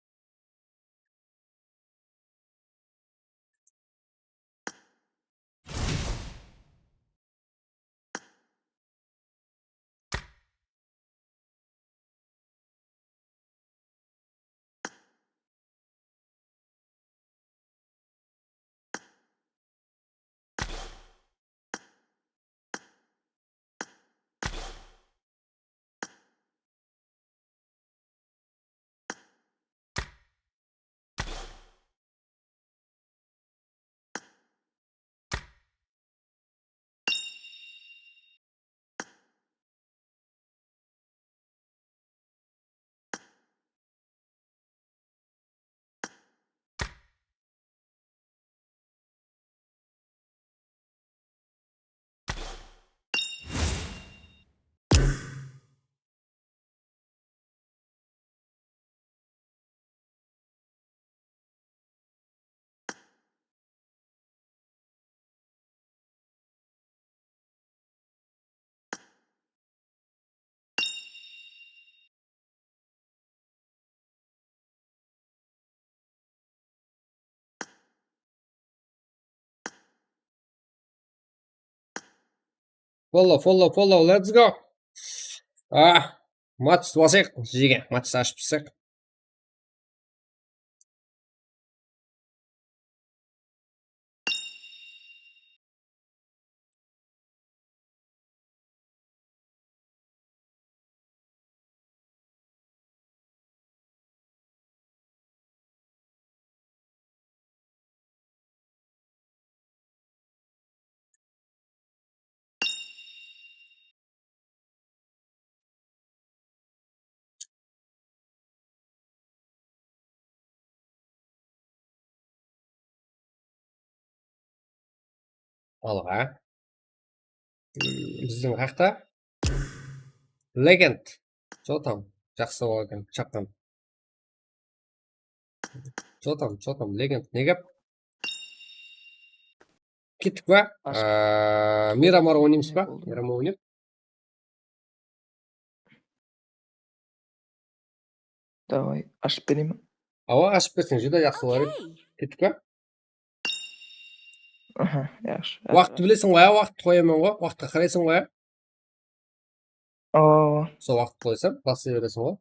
Follow, follow, follow, let's go. Ah, match basayıq, jege, match ashıp shıqsaq. Alǵa. Hmm, bizdiń haqta. Legend. Jotam. Jaqsı bolǵan, shaqqan. Jotam, jotam, Legend. Ne gáp? Kettik pa? Aa, Miramar oynaymız ba? Miramar oynayıq. Davay, ashıp bereyim. Awa, ashıp berseń, júdá jaqsı bolar edi. Okey. Kettik pa? Aha, yaqshı. Waqıttı bilesiń ǵoy, ya, waqıttı qoyaman ǵoy, waqıtqa qaraysań ǵoy, ya. Awa, awa. Sol waqıt qoysam, baslay bereseń ǵoy.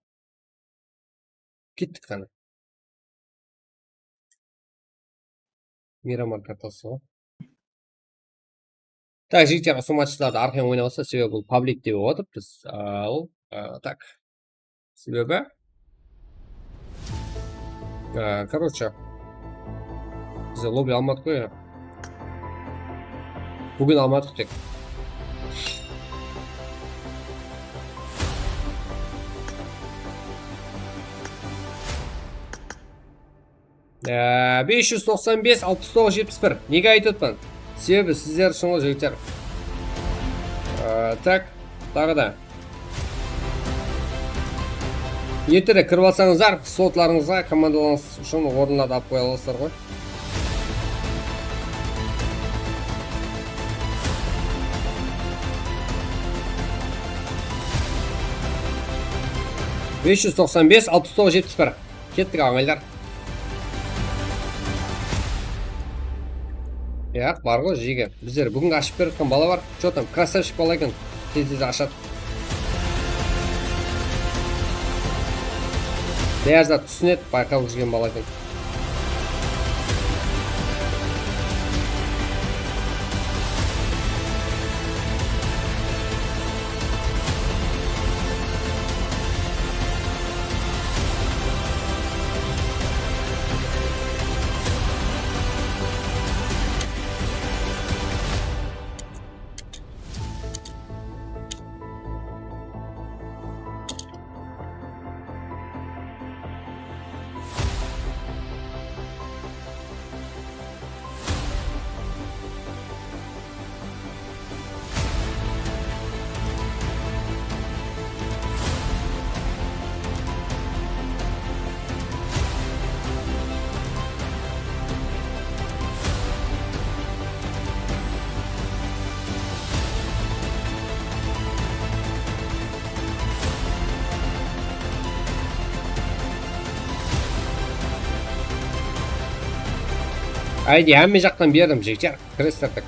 Kettik qáne. Miramar kartası ǵoy. Tak, jigitler, usı matchlardı arqayın oynap alsa, sebebi bul public dep otırıppız. Al, a, tak. Sebebi, e, короче, bizler lobby almadıq ǵoy, ya. Búgin almadıq tek. Ee, bes júz toqsan bes, alpıs toǵız, jetpis bir. Nege aytıp otırman? Sebebi sizler ushın ǵoy, jigitler. Ee, tak, taǵı da. Erterek kirip alsańızlar, slotlarıńızǵa, komandalarıńız ushın orınlardı alıp qoya alasızlar ǵoy. Bes júz toqsan bes, alpıs toǵız, jetpis bir. Kettik, aǵaylar. Yaq, bar ǵoy, jege. Bizler búgin ashıp berip atqan bala bar. Chё tam, krassavchik bala eken. Tez-tez ashadı. Bári zat túsinedi, bayqap júrgen bala eken. Ayde, hámme jaqtan berdim, jigitler. Kiresiz artıq.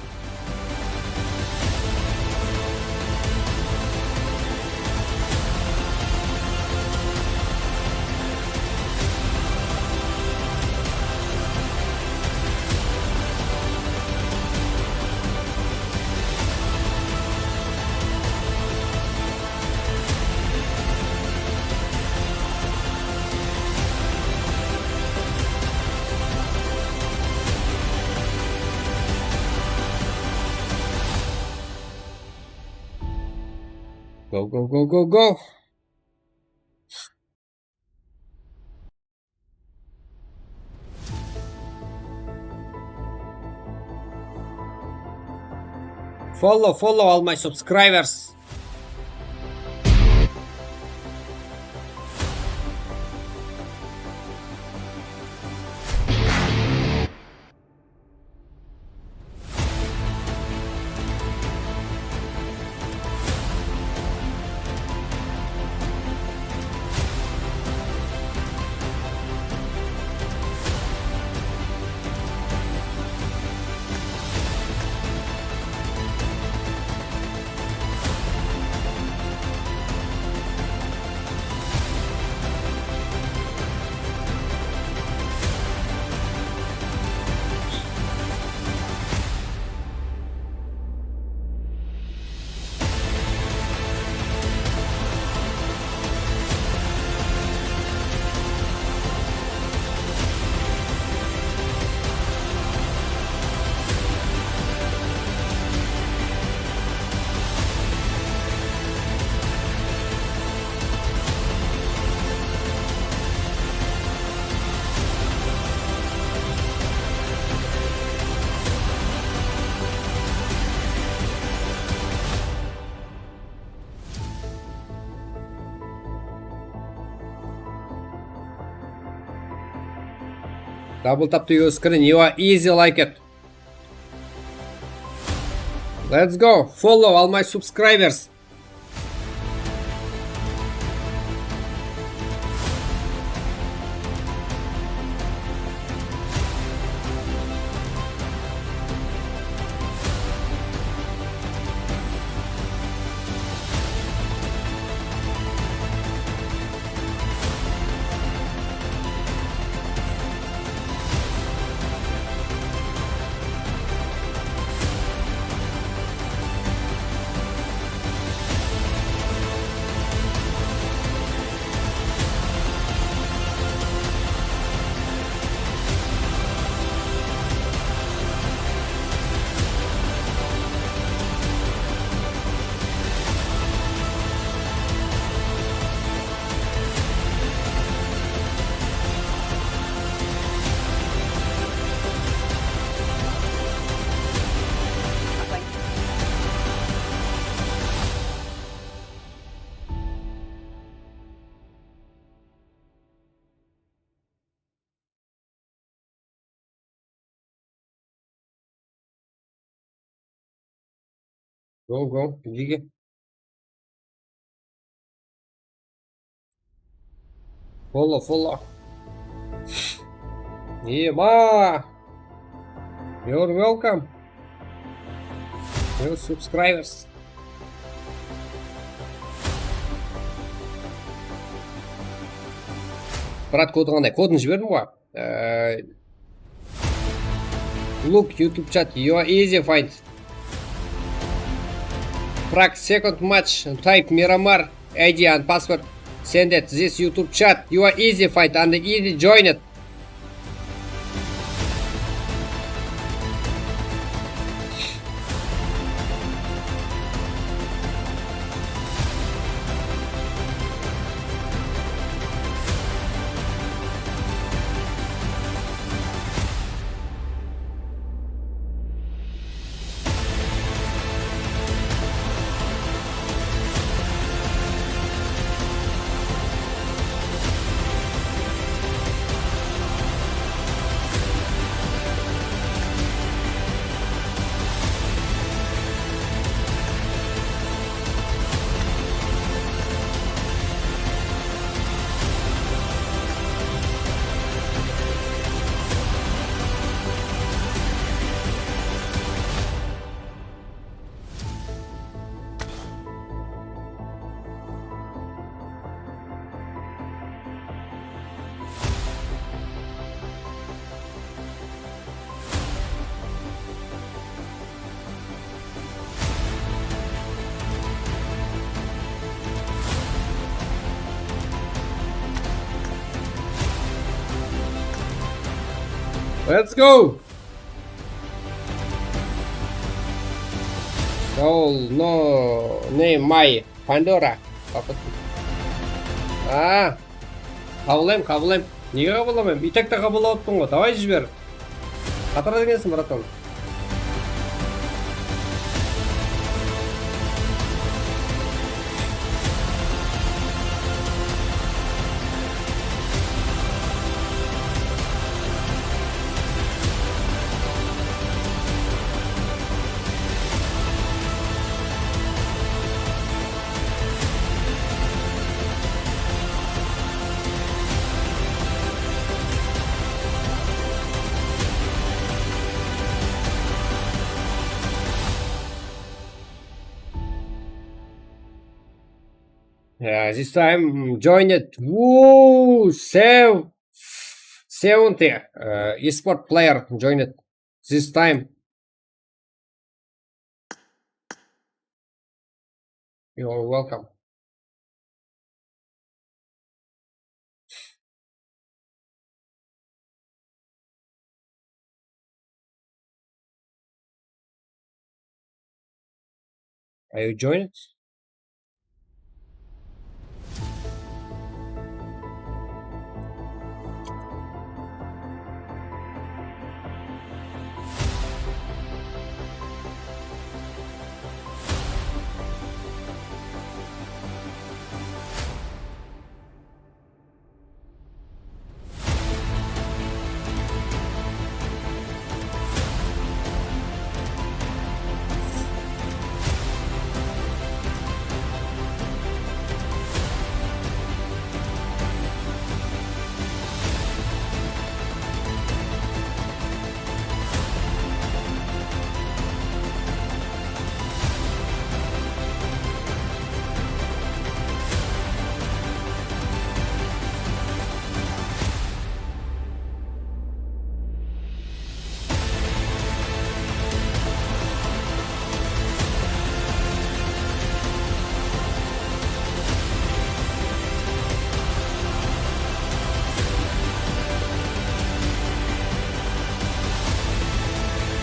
Go, go, go, go, go. Follow, follow all my subscribers. Double tap to your screen, you are easy like it. Let's go. Follow all my subscribers. Go, go, gigi. Follow, follow. Ema! You're welcome. New subscribers. Brat, kodı qanday? Kodın jiberdim ǵoy. Uh, look, YouTube chat, you are easy find. Prag second match, type Miramar, I D and password. Send it this YouTube chat, you are easy find and easy join it. Let's go! Call no name my Pandora. A, qabıllayım, qabıllayım. Nege qabıllamayman? И так ta qabıllap atırman ǵoy. Davay jiber. Xatırda degensiń, bratan. Yeah, this time joined. Woo, sev-, seventy, uh, esport player joined this time. You're welcome. Are you joined?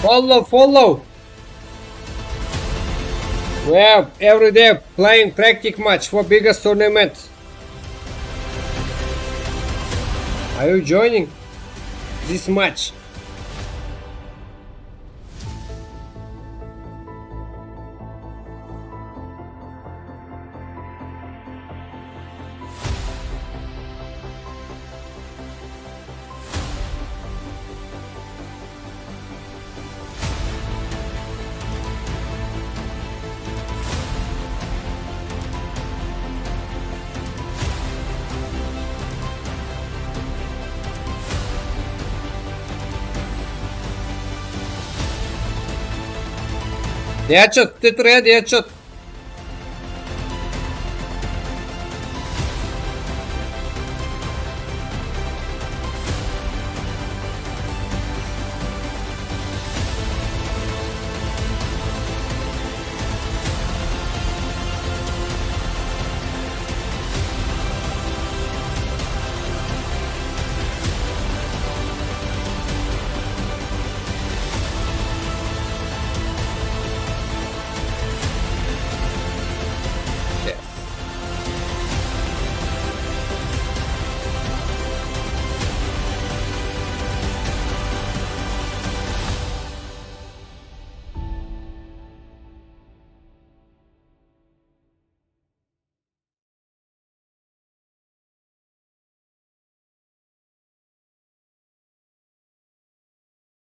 Follow, follow. We are every day playing practice match for biggest tournament. Are you joining this match? Deadshot, bitte tur ya, Deadshot.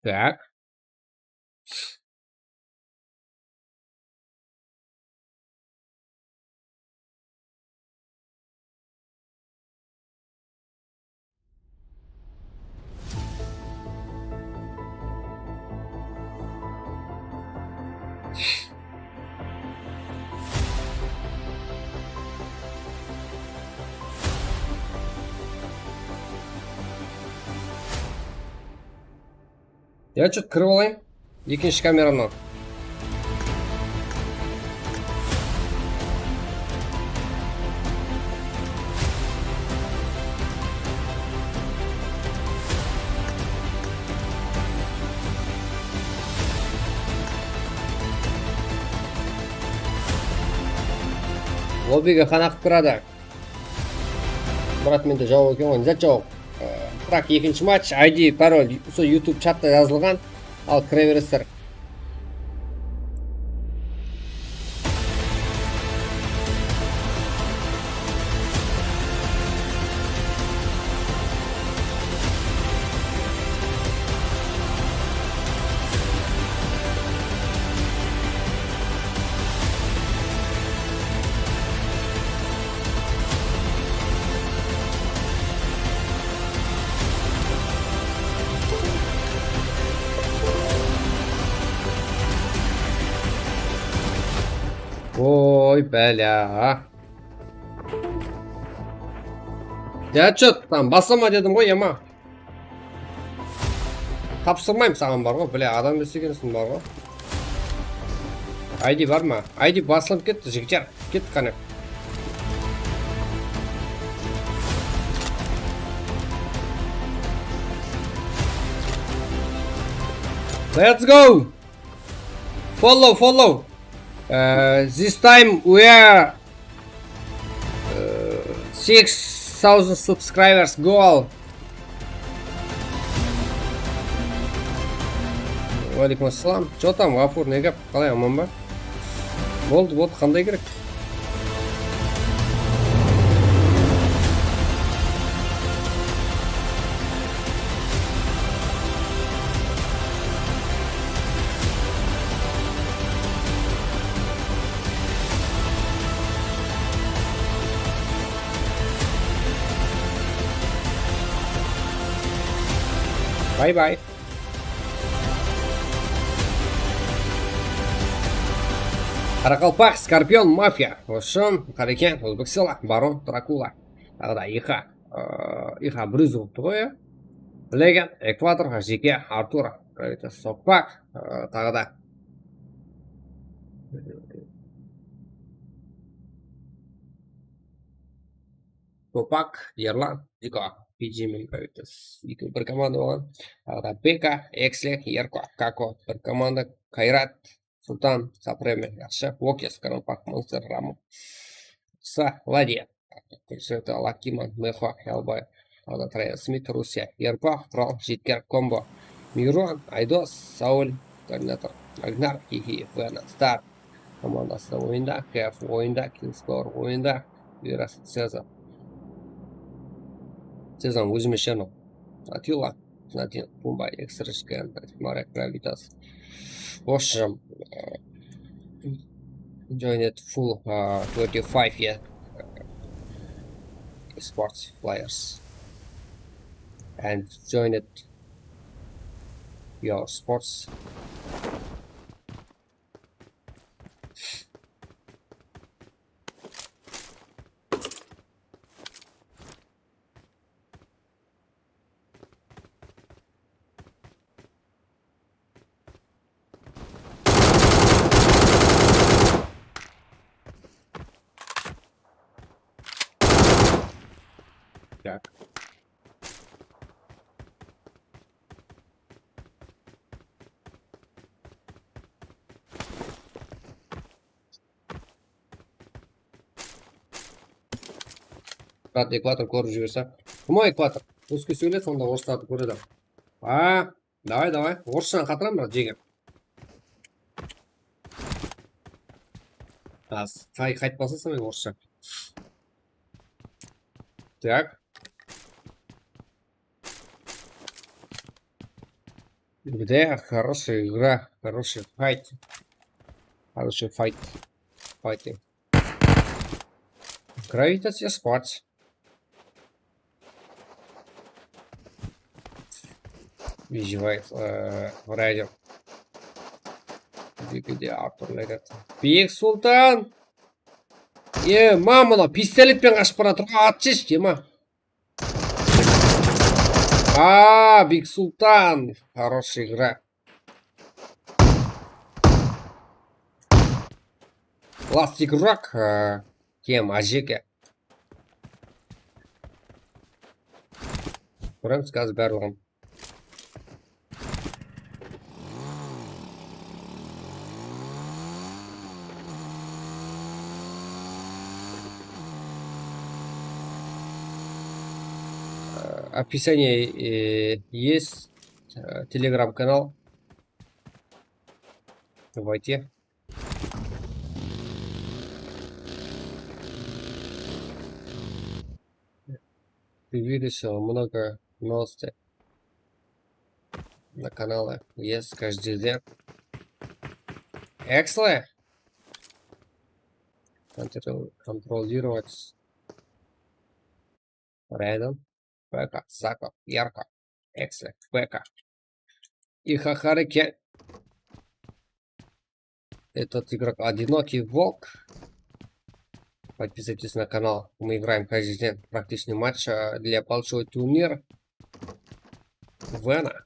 Так. Ya, chot, kirip alayın. Ekinshi kameramnan. Lobbige qana qıp kiradı. Brat, mende jawıq eken ǵoy, ne zat jawıq. Ee, Birak ekinshi match, I D, parol, usı YouTube chatta jazılǵan, al kire beresizler. Oy, bálá. Ya, chot, tam baslama dedim ǵoy, yama. Tapsırmayman saǵan bar ǵo, bile, adam emes ekensiń bar ǵo. I D bar ma? I D baslanıp ketti, jigitler. Kettik qáne. Let's go! Follow, follow. Uh, this time we are, uh, six thousand subscribers goal. Waleykum assalam. Chё tam, Ǵafur, ne gáp? Qalay, aman ba? Boldı, boldı, qanday kerek? Bay-bay. Qaraqalpaq, Skorpion, Mafiya, Roshon, Qareken, O'zbek Sela, Baron, Drakula, taǵı da I H, ıı, I H bir júz boldı ǵoy, ya. Legan, Ekvator, H J K, Artur, Gravita, Soqpaq, ıı, taǵı da Topak, Erlan, Diko. P G men Gravitas. Ekewi bir komanda bolǵan. Taǵı da Beka, Eksle, Erko, Kako, bir komanda, Kayrat, Sultan, Sapreme, yaqshı, Vokes, Karampak, Monster, Ramo, Sa, Ladya, Kúrsheta, Lakiman, Meho, Yalbay, taǵı da Trayan Smit, Rusiya, Erko, Kral, Jetker, Kombo, Miron, Aydos, Saul, Terminator, Agnar, Hihi, Vena, Star, komandası da oyında, Kef oyında, Kingscore oyında, Viras, Sezar. Sezar, ózime shenol. Atilla, Platin, Pumba, Extra Scan, Marek, Gravitas. В общем, э, joined full, uh, twenty-five, yeah, uh, sports players. And joined your sports. Так. Brat, ekvator kórip jiberse. Kim o ekvator? Russkiy sóyle, sonda orıslardı kóredi. A, davay, davay. Orısshanı qatıram, brat, jege. Az, qay, qaytpasa, sonday orıssha. Так. Где хорошая игра, хороший файт. Хороший файт. Файтинг. Gravitas я спать. Издевается, э, в радио. Где, где Артур, наверное? Bek Sultan! Ema, mına pistoletpen qashıp baratır ǵoy, atshı, ema. A, Big Sultan. Хорошая игра. Plastik Rock. Kim, Ajeke? Kóremiz házir barlıǵın. Э, описание, э, есть, э, Telegram-канал. Войти. Ты видишь, э, много новостей на канале. Есть каждый день. Эксле. Контрол-, контролировать. Рядом. Бека, Зако, Ярко, Эксле, Бека. И Хахарике. Этот игрок одинокий волк. Подписывайтесь на канал. Мы играем каждый день. Практичный матч, а, для большой турнир. Вена.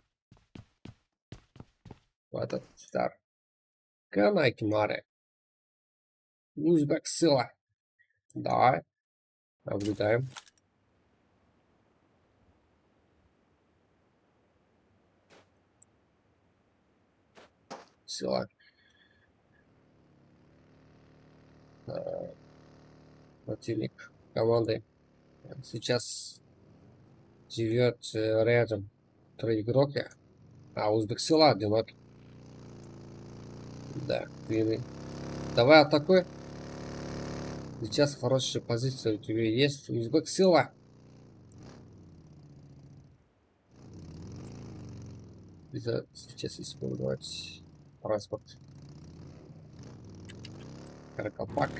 Вот этот стар. Канай Кимаре. Узбек Сила. Давай. Наблюдаем. Сила. Э, противник команды. Сейчас живёт, э, рядом. Три игрока. А, Узбек Сила одинокий. Да, длинный. Давай атакуй. Сейчас хорошая позиция у тебя есть. Узбек Сила. Из-за сейчас использовать транспорт. Каракалпак.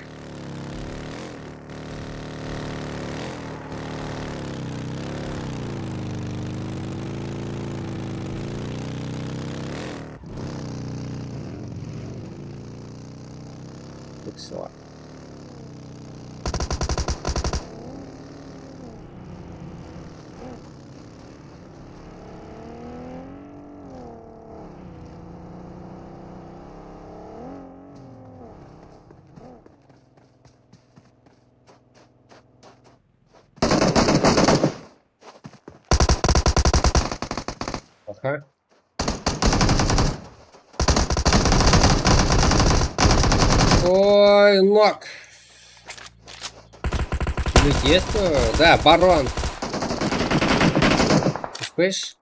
Пиксела. Ой, нок. Здесь есть? Да, барон. Успеешь?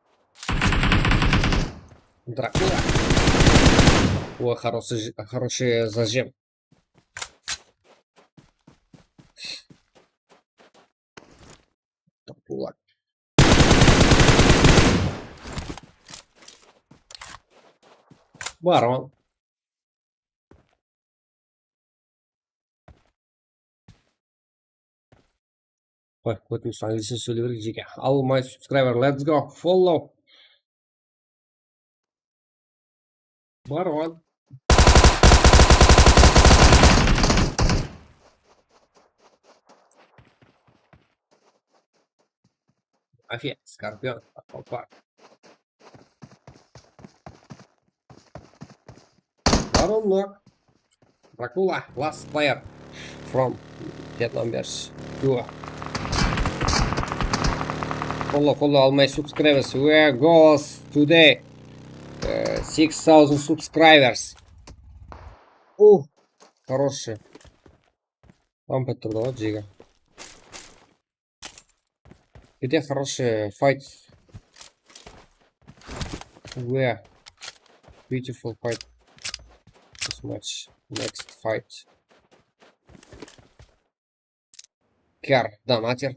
Дракула. Ой, хороший, ж- хороший зажим. Дракула. Барон. Qoy, ótinish, anglishe sóyley bereyik, jeke. All my subscriber, let's go, follow. Барон. Афия, скорпион, опа. Барон нок. Дракула, last player from Vietnam versus Duo. Follow, follow all my subscribers. We are goals today. Uh, six thousand subscribers. О, хороший. Lampa turdı ǵoy, jegi. Где хороший fight? Where? Beautiful fight. This match. Next fight. Car donater.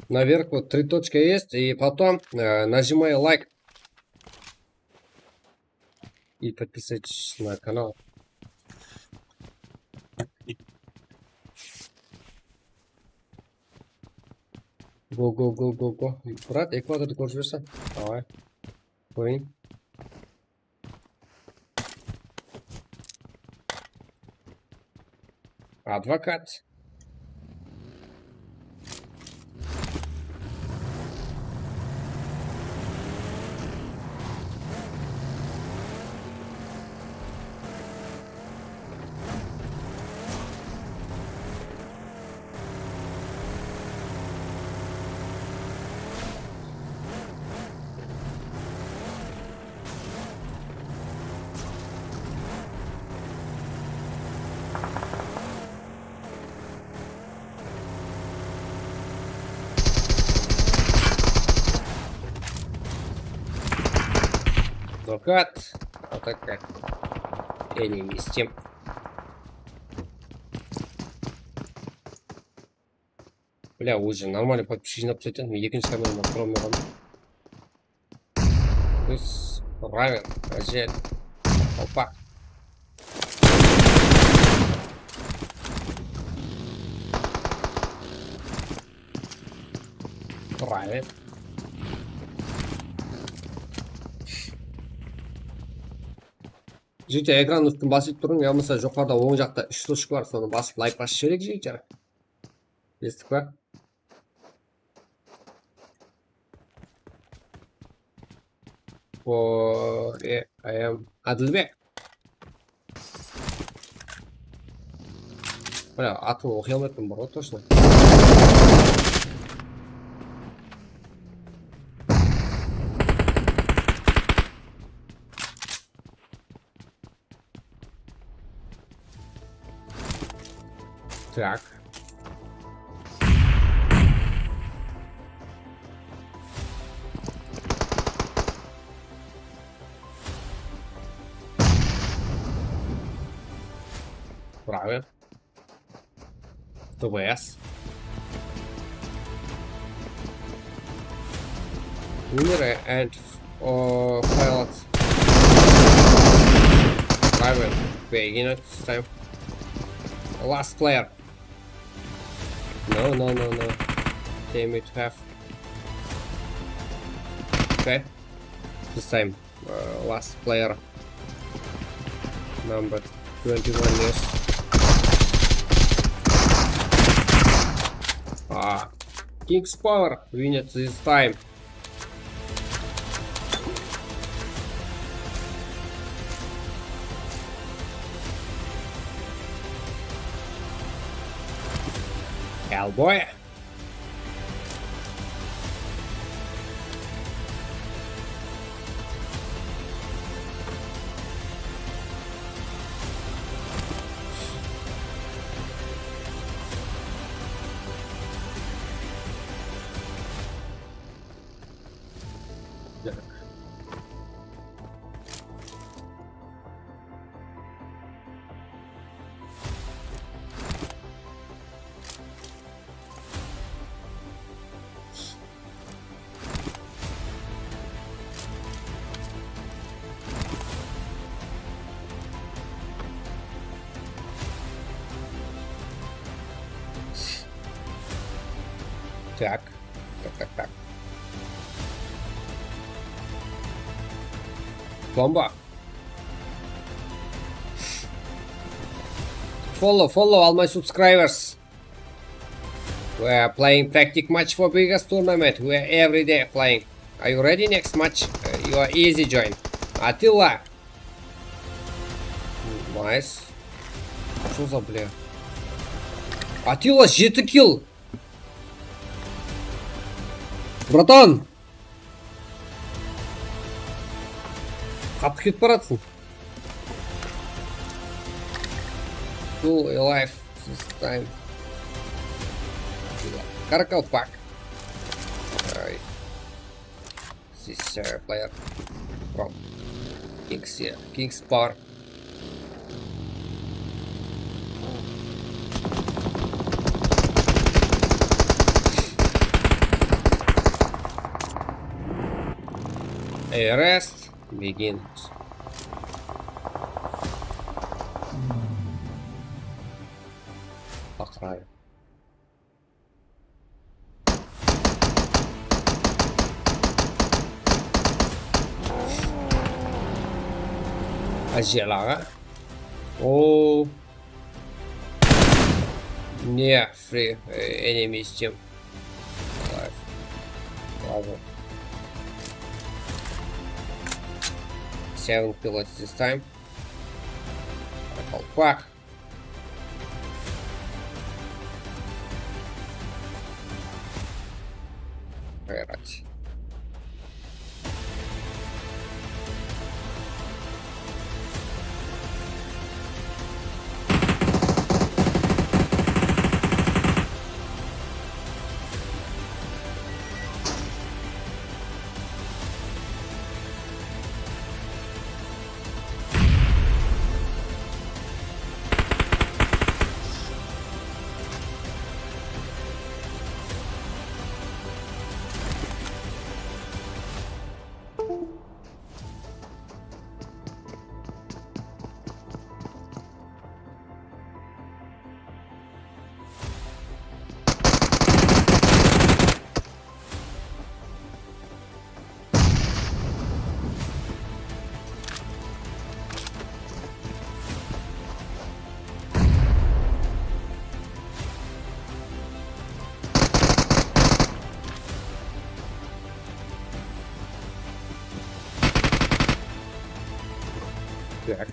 Наверху три точка есть, и потом э, нажимай лайк. И подписывайтесь на канал. Go, go, go, go, go. Брат, экваторды kórip jiberseń. Давай. Qoyayın. Advokat. Нокаут. Атака. Enemies team. Бля, уже нормальный подписчик жинап тастайтын. Мен ekinshi kamerada kóre almay qaldım. Biz Raven, Ajel, Qalpaq. Raven. Jigitler, ekran ústin basıp turıń, yamasa joqarıda oń jaqta úsh точка bar, sonı basıp layk basıp jibereyik, jigitler. Esittik pa? O, e, I am Adilbek. Bля, atın oqıy almayappan bar ǵoy, точно. Так. Правильно. Т В С. Winner and, uh, pilot. Driver. Begin at this time. Last player. No, no, no, no. Damn it, half. Okay. This time. Uh, last player. Number twenty-one, yes. Ah, King's Power win it this time. Hellboy. Так, так, так, так. Bomba. Follow, follow all my subscribers. We are playing tactic match for biggest tournament. We are every day playing. Are you ready? Next match, uh, you are easy join. Attila. Nice. Что за, бля? Attila, jeti kill. Bratan. Qattı ketip baratsın. Still alive this time. Qaraqalpaq. Alright. This, uh, player from King's, uh, King's Power. Arrest begins. Aqıray. Ajel aǵa. O. Ne free, e, enemies team. Alive. Bravo. Seven pilots this time. Опа. Поиграть. Так.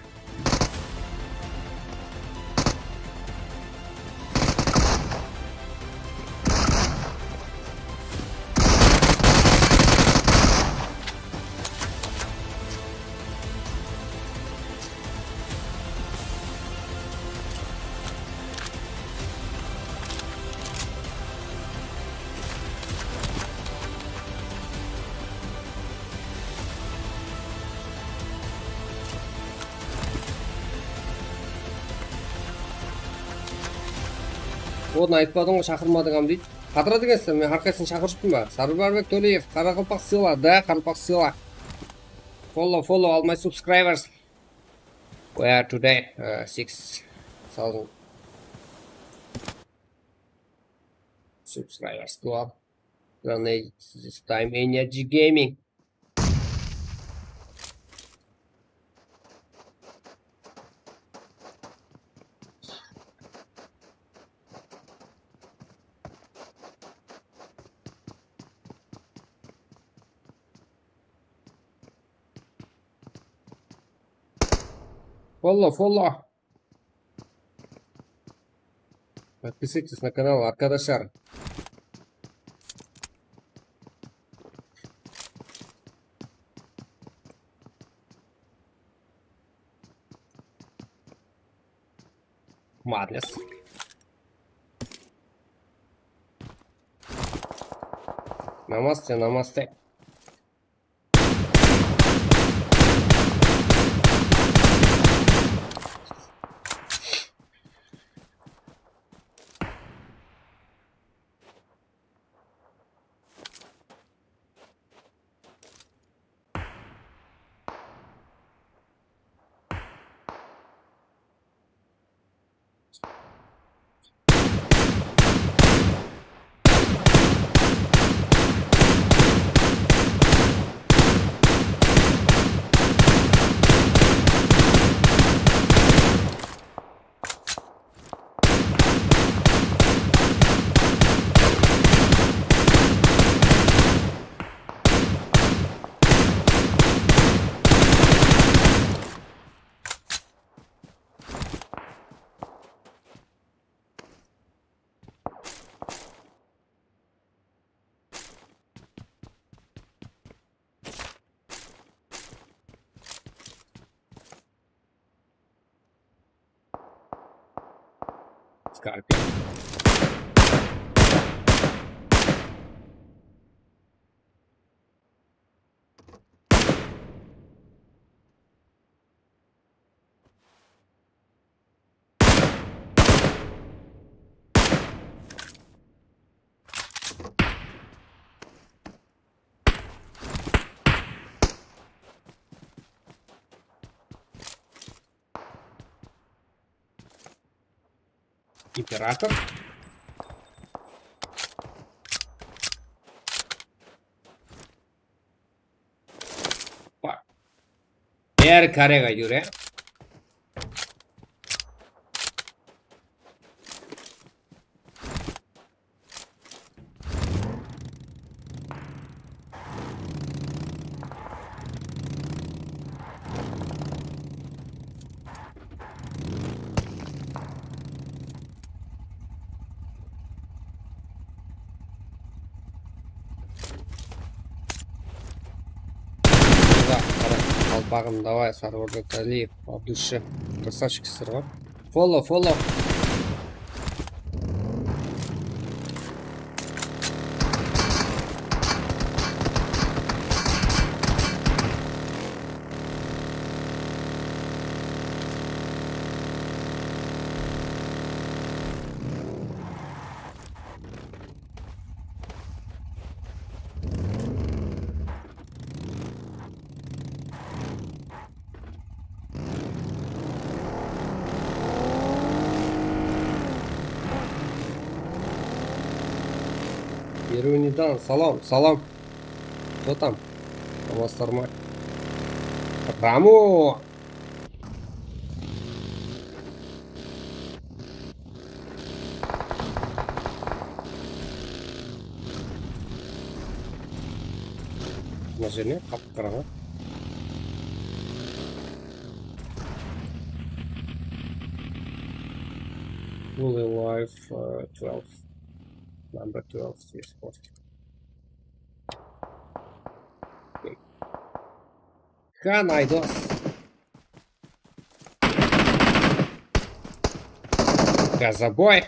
Onı aytpadıń ǵoy, shaqırmadıń hám deydi. Qatıradı ekensizler, men hár qaysısın shaqırıp shıqtım ba? Sarbarbek Toleev, Qaraqalpaq sıyla, da, Qaraqalpaq sıyla. Follow, follow, all my subscribers. We are today, uh, six thousand subscribers club. Grenade this time, Energy Gaming. Follow, follow. Подписывайтесь на канал, arkadaşlar. Madness. Namaste, namaste. Skarpı. Imperator. Bak. Bári korega júr, ya. Qalpaǵım, давай, Sarvar Dátaliyev, от души. Красавчик, Sarvar. Follow, follow. Первый не дан, salam, salam. Кто там? Samasızlar ma? Ramu! Mına jer ne? Qapı qarań. Fully life, uh, twelve. Number twelve, yes, of course. Kan Aydos. Gazaboy.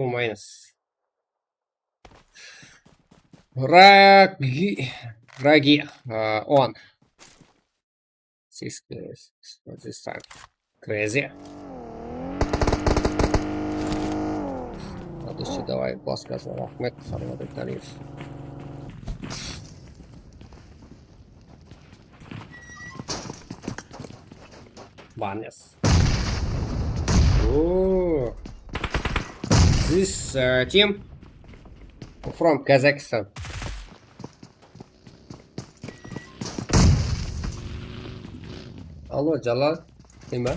Minus. Ragi, Ragi, uh, on. Six, six, this time. Crazy. Следующий, давай, подсказка, Ахмед, Салават Витальев. Bannes. Oh. This uh, team from Kazakhstan. Alo, Jalal, kim be?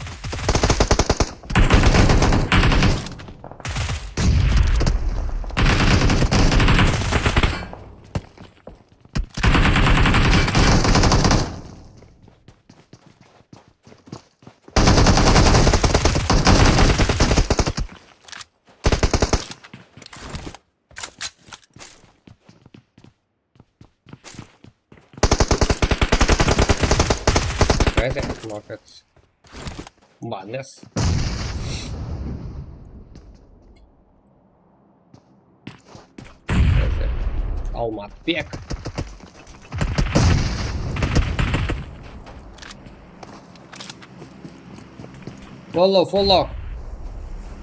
Guys, I have to knock it. Madness. Almatbek. Follow, follow.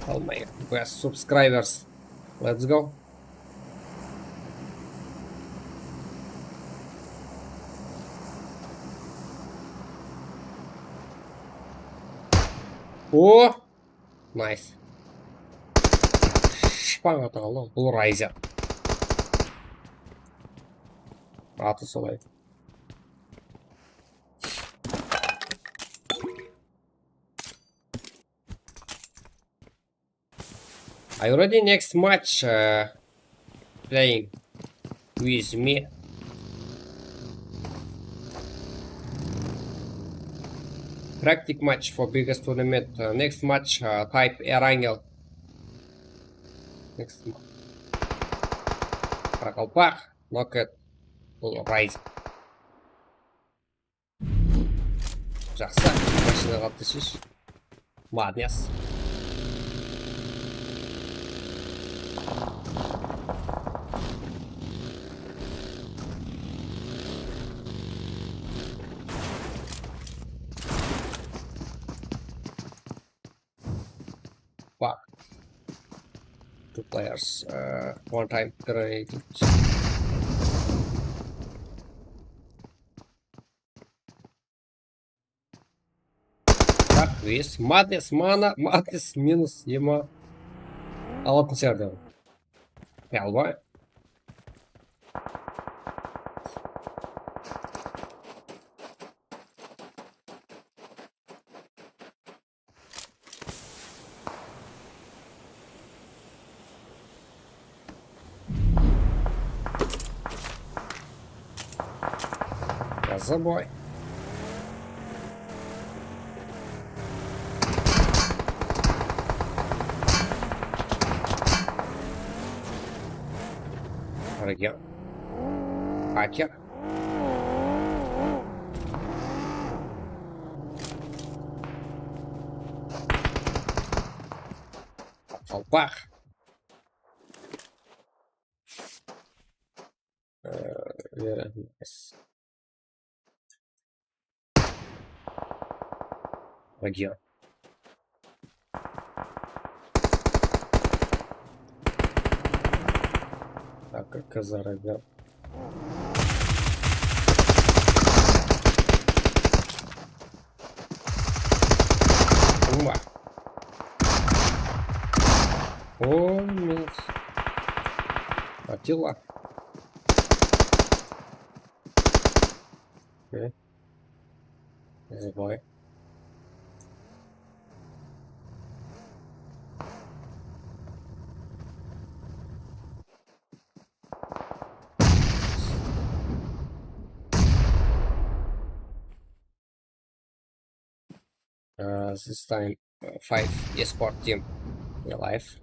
Oh my, best subscribers. Let's go. O, nice. Shpań ataǵanlı, bul Rayzer. Atı solay. Are you ready? Next match, uh, playing with me. Practice match for biggest tournament. Uh, next match, uh, type Erangel. Next match. Qaraqalpaq, Noket, bul Rise. Jaqsı, mashina qattı shesh. Madness. Fuck. Two players, uh, one time grenade. Так, есть. Madness, mana, Madness minus jigirma altınshı járdem. Yalba. Забой. Регион. Хакер. Qalpaq. Э, yes. Регион. Так, как за регион? Ума. О, минус. Атила. Окей. Забой. Uh, this time, uh, five esport team alive.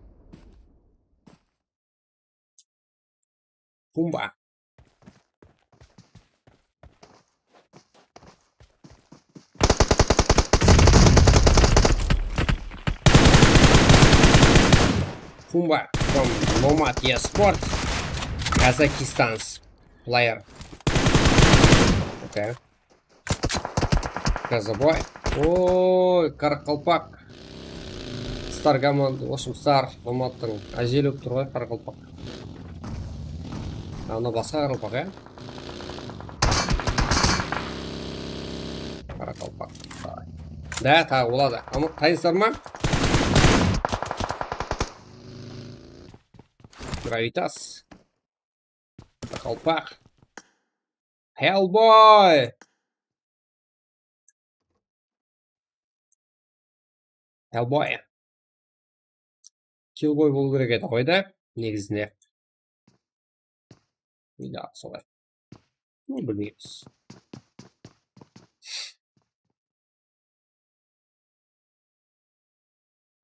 Pumba. Pumba. Nomad eSport. Kazakhstan's player. Okay. Kazaboy. Oy, qaraqalpaq. Star komanda, в общем, Star Nomadtıń ájeli bolıp tur ǵoy, qaraqalpaq. Ana basqa qaraqalpaq, ya? Qaraqalpaq. Da, taǵı boladı. Ama tayınsızlar ma? Gravitas. Qaraqalpaq. Hellboy. Hellboy. Killboy bolıw kerek edi ǵoy da, negizinde. Ya, solay. Bunı bilmeymiz.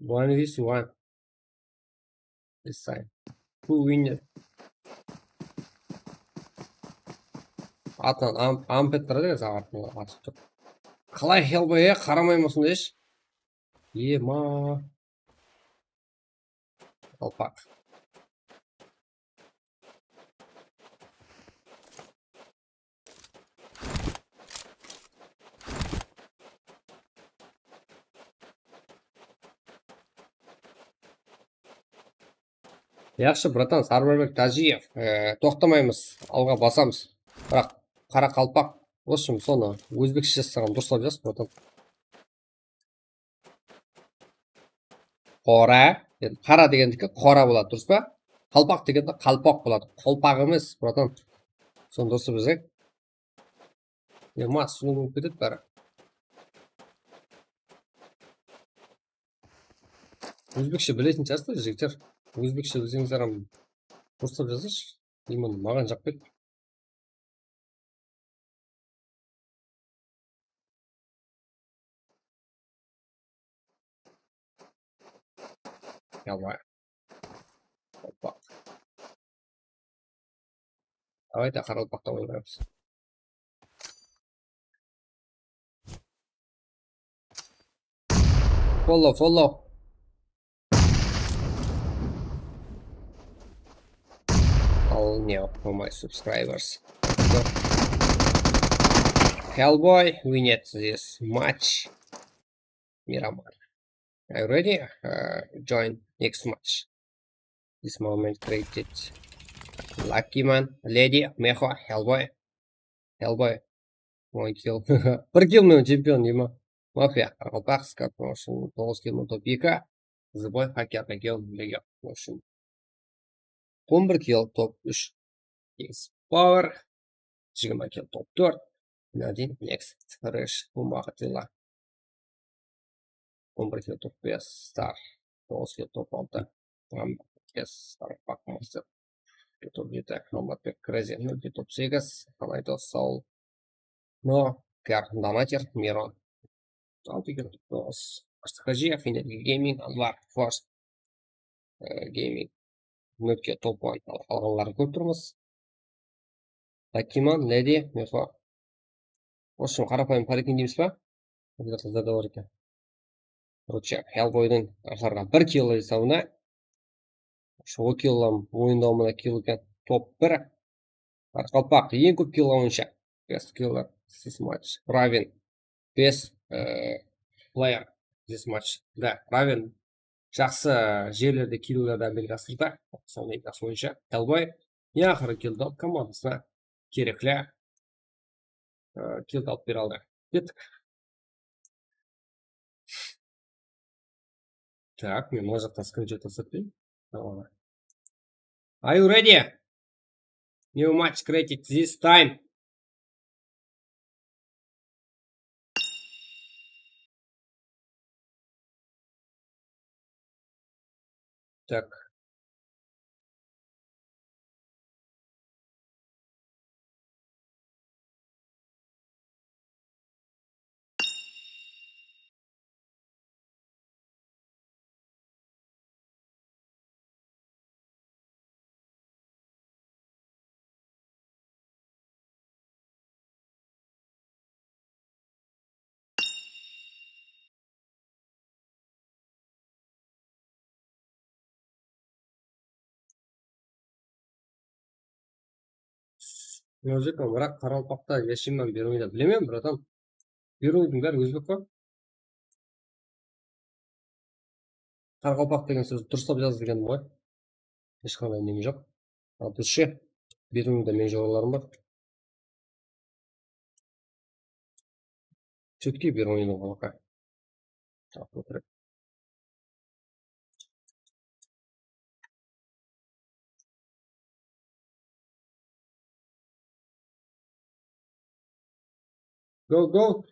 One v one. This time. Who win it? Atın am, ampet turadı ya, saǵat atıp tur. Qalay Hellboy, e, qaramayman usınday ish. Ema. Qalpaq. Yaqshı, bratan, Sarbarbek Tajiyev, e, toqtamaymız, alǵa basamız. Biraq qaraqalpaq, в общем, sonı ózbekshe jazsań durıslap jaz, bratan. Qora, endi qara degendiki qora boladı, durıs pa? Qalpaq degende qalpoq boladı. Qalpaq emes, bratan. Sonı durıs bilsek. Ema, sulıw bolıp ketedi bári. Ózbekshe biletin shıǵarsızlar, jigitler. Ózbekshe bilseńizler hám durıslap jazıńızshı. Именно maǵan jaqpaydı. Давай. Hoppa. Давай da, qaraqalpaqta oynaymız. Follow, follow. All new for my subscribers. Hellboy, win it this match. Miraman. Are you ready? Uh, join next match. This moment created. Lucky man, lady, Meho, Hellboy. Hellboy. One kill. Bir kill menen chempion, deyma. Mafiya, Qaraqalpaq, Skat, в общем, toǵız kill menen top eki. Zıboy, Hacker, Legion, Legion, в общем. On bir kill, top úsh. Ace Power. Jigirma kill, top tórt. Nadin, Next, Fresh, Umaxatilla. On bir kill, top bes, Star. Toǵız kill, top altı. Ram, Kes, Star, Pakmaster. Top jeti, Nomad, Crazy, nol kill, top segiz. Xalaydos, Saul. No, Kar, Donater, Miron. Altı kill, top toǵız. Arstakajiyev, Energy Gaming, Anvar, First. E, Gaming. Nol kill, top one. Al-, alǵanların kórip turmız. Takiman, Ledi, Meho. В общем, qarapayım pár eken deymiz ba? Bizde qızlar da bar eken. Короче, Hellboydıń aqırǵı bir kill esabında. Ushı kill ham oyın dawamında kill eken. Top bir. Qaraqalpaq eń kóp kill alǵanshı. Best killer this match. Raven. Best, e, player this match. Da, Raven jaqsı jerlerde killlerdi ámelge asırdı. Sonı jaqsı oyınshı. Hellboy eń aqırǵı killdi alıp komandasına kerekli, e, killdi alıp bere aldı. Kettik. Tak, men mına jaqtan skrinshot taslatayın. Tamam. Are you ready? New match created this time. Так. Ózi kim, biraq qaraqalpaqta yashayman, Beruniyda. Bilemen, bratan. Beruniydiń bári ózbek pa? Qaraqalpaq degen sóz durıslap jazılgan ǵoy. Hesh qanday nem joq. Al, durısshe. Beruniyda meniń joralarım bar. Súytke Beruniydiń ǵalaqay. Tap, kóbirek. Go, go.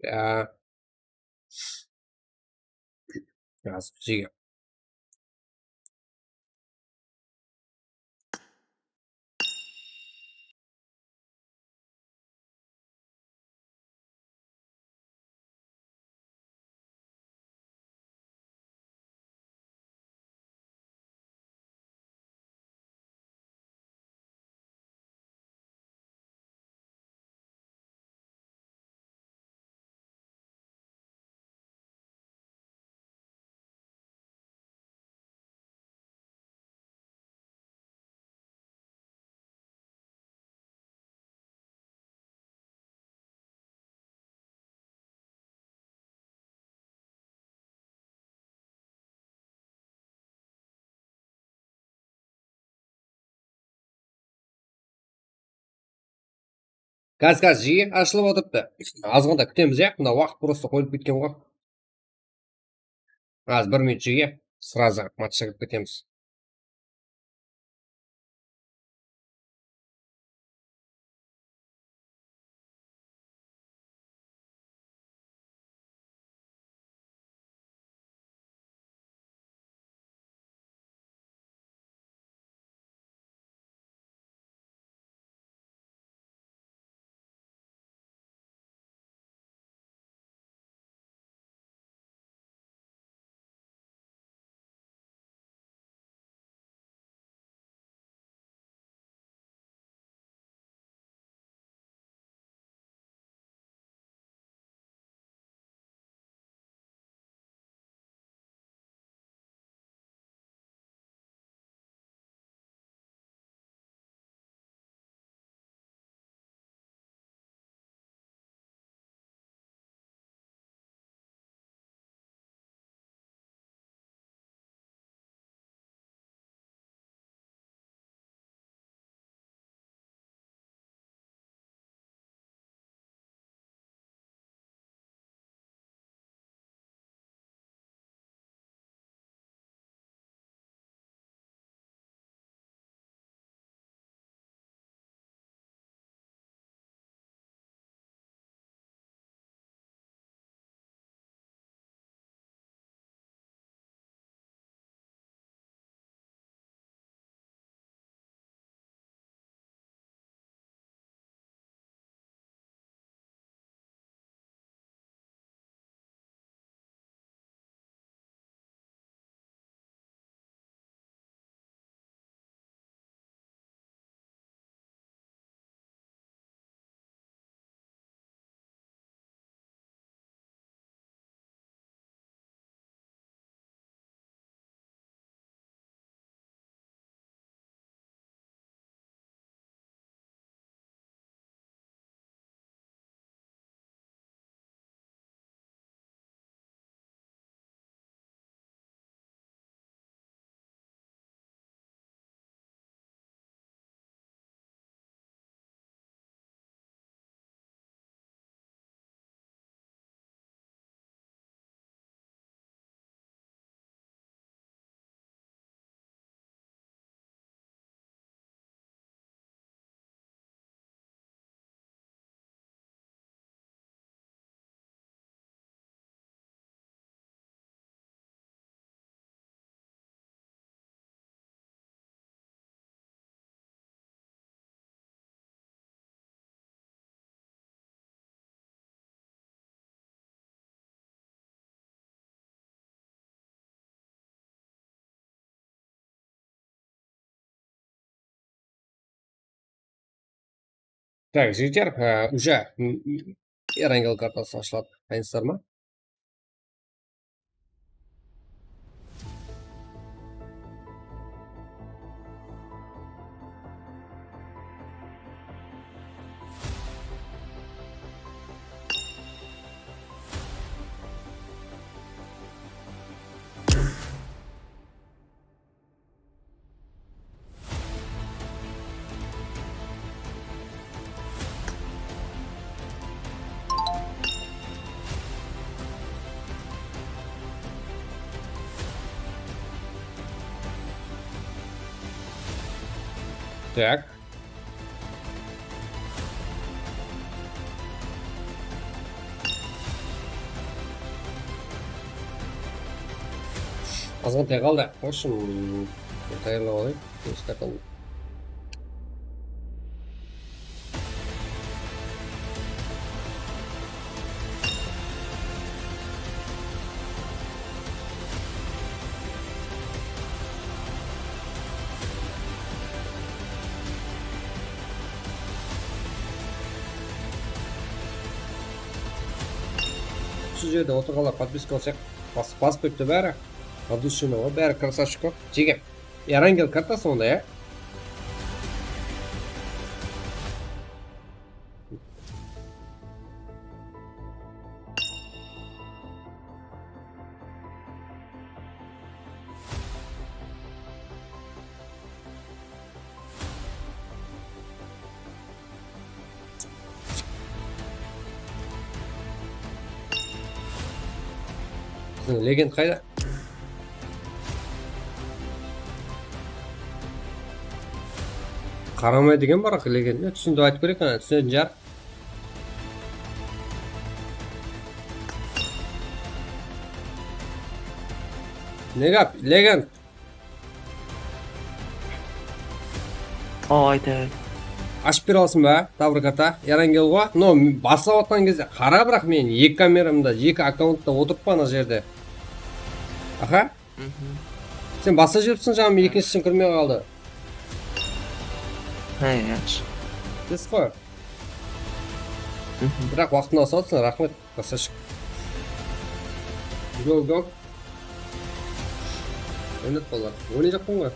Ya. Yazıq jege. Gaz, gaz, jege ashılıp otırıptı. Azǵanta kútemiz, ya. Mına waqıt prosta qoyılıp ketken ǵoy. Az bir minut, jege, сразу matchqa kirip ketemiz. Tak, jigitler, e, уже, m, m, Erangel kartası ashıladı. Aynısızlar ma? Так. Azǵantay qaldı. В общем, tayarlap alayıq. Eskartan. Usı jerde otırǵanlar podpiska alsaq, bas-, basıp ketti bári. От души ǵoy, bári красавчик ǵoy. Jege. Erangel kartası onda, ya. Biziń legend qayda? Qaramay degen bar, legend. Ne túsindip aytıp bereyik, ana, túsinetin shıǵar. Ne gáp, legend? Aw, aytayın. Ashıp bere alasıń ba, Tavrıkata? Erangel ǵoy. No, baslap atqan gezde qara, biraq men eki kameramda, eki akkauntta otırıppan mına jerde. Aha. Mhm. Sen basa júripsiń, janım, ekinshisi kirmey qaldı. Há, yaqshı. Bes ǵoy. Mhm. Biraq waqtında basıp atırsań, raxmet. Красавчик. Go, go. Oynat balalar. Oynayjaqpan ǵoy.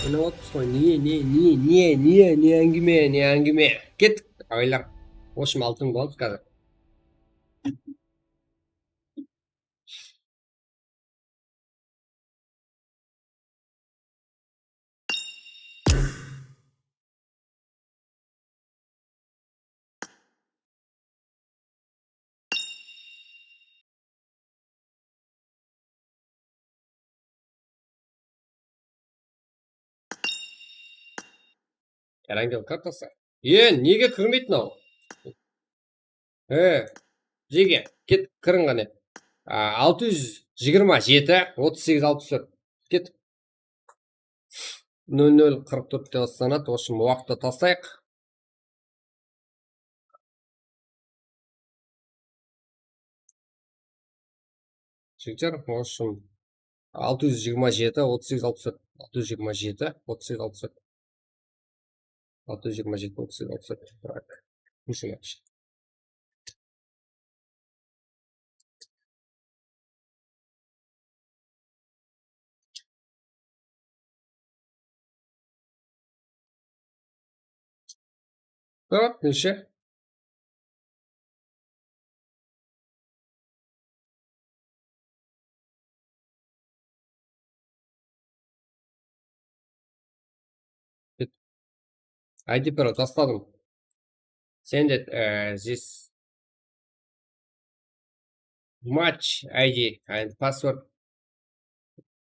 Oynap atırmız ǵoy. Ne, ne, ne áńgime, ne áńgime. Kettik, aǵaylar. В общем, altın bolamız házir. Erangel kartası. E, nege kirmeydi mınaw? E, jege, ket, kiriń qáne. A, altı júz jigirma jeti, otız segiz, alpıs tórt. Ket. Nol nol qırq tórtte baslanadı. В общем, waqıtta taslayıq. Jigitler, в общем, altı júz jigirma jeti, otız segiz, alpıs tórt. Altı júz jigirma jeti, otız segiz, alpıs tórt. Altı júz jigirma jeti, otız segiz, alpıs tórt. Так. Úshinshi match. Hop, neshe? Ket. I D para tasladım. Send it, uh, this match I D and password.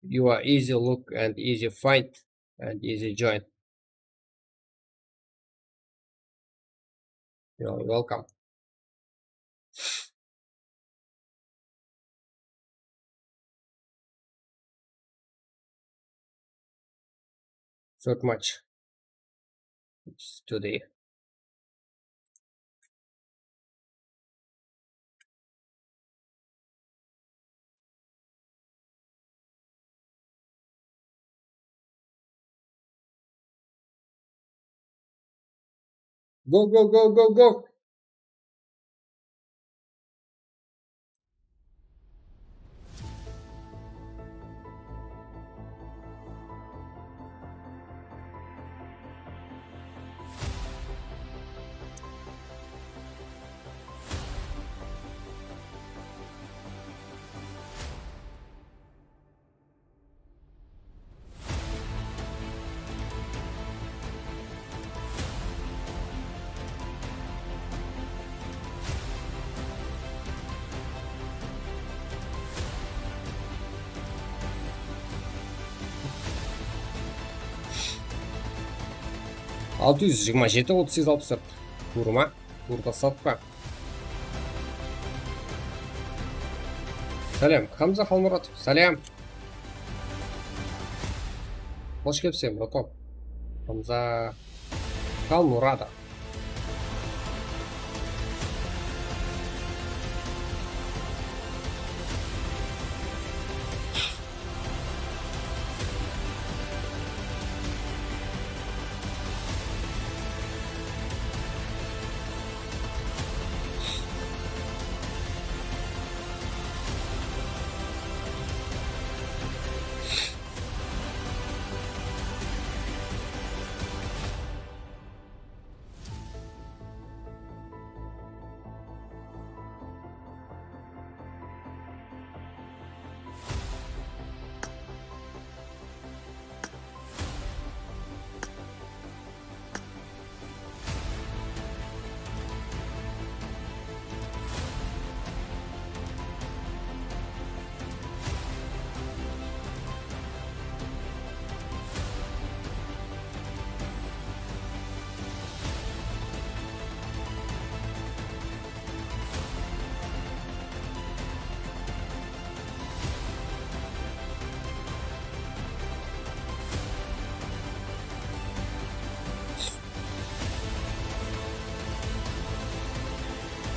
You are easy look and easy find and easy join. You're welcome. Third match. It's today. Go, go, go, go, go. Altı júz jigirma jeti, otız segiz, alpıs tórt. Tuwrı ma? Tuwrı tasladık pa? Sálem, Hamza Xalmuratov. Sálem. Xosh kelipsen, braton. Hamza Xalmuratov.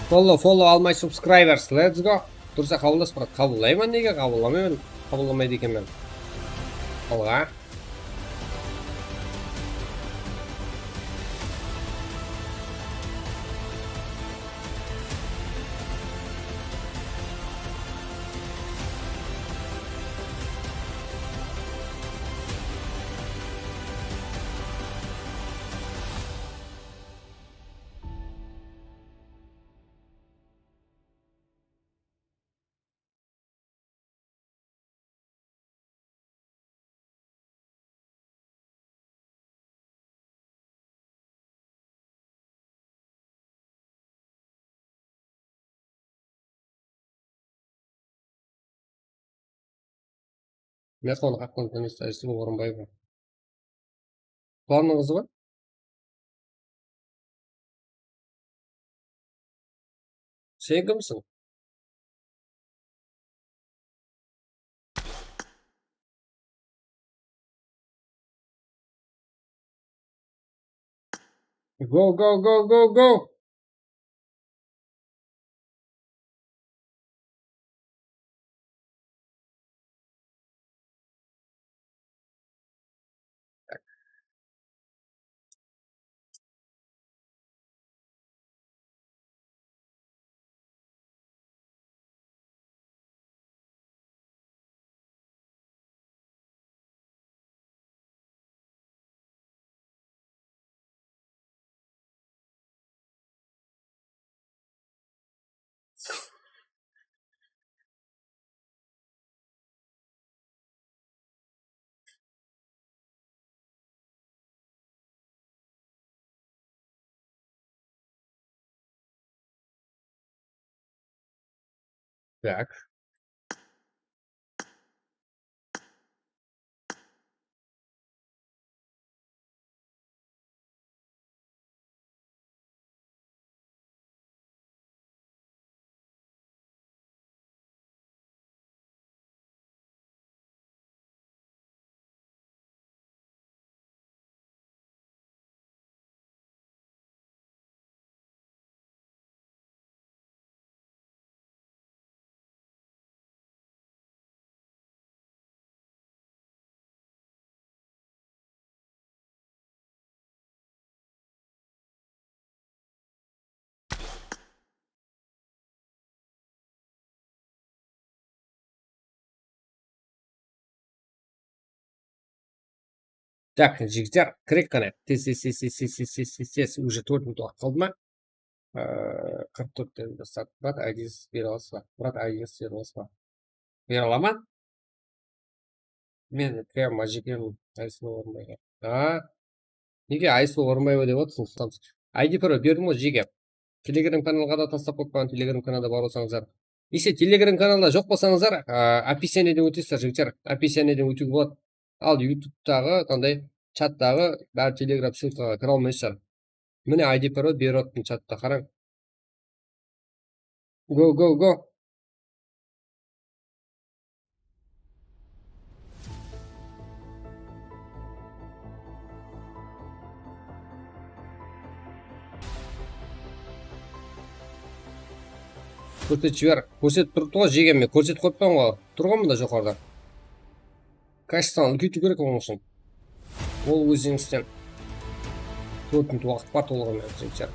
Follow, follow all my subscribers. Let's go. Dursa, qabıllas, brat. Qabıllayman, nege qabıllamayman? Qabıllamaydı ekenmen. Alǵa. Mehmon haqqında ne isteysiz, Orınbay ba? Planıńız ba? Sen kimsiń? Go, go, go, go, go! Так. Так, jigitler, kirek qáne. Tez, tez, tez, tez, tez, tez, tez, tez, tez, уже tórt minut waqıt qaldı ma? Ee, qırq tórtten baslat. Brat, I D bere alasız ba? Brat, I D bere alasız ba? Bere alaman. Men прямо jekem Aysulı Orınbaeva. A, nege Aysulı Orınbaeva dep otırsań? I D Pro berdim ǵoy, jeke. Telegram kanalǵa da taslap qoyıppan, Telegram kanalda bar bolsańızlar. Если Telegram kanalda joq bolsańızlar, a, описаниеден ótesizler, jigitler. Описаниеден ótiwge boladı. Al, YouTubetaǵı qanday chattaǵı bári Telegram ssılkaǵa kire almaysızlar. Mine, I D Pro berip atırmın chatta, qarań. Go, go, go. Kórsetip jiber. Kórsetip turıptı ǵoy, jegen, men kórsetip qoyıppan ǵoy. Tur ǵoy mında joqarıda. Kashtań úlkeytiw kerek onıń ushın. Ol ózińizden. Tórt minut waqıt bar tolǵanı, jigitler.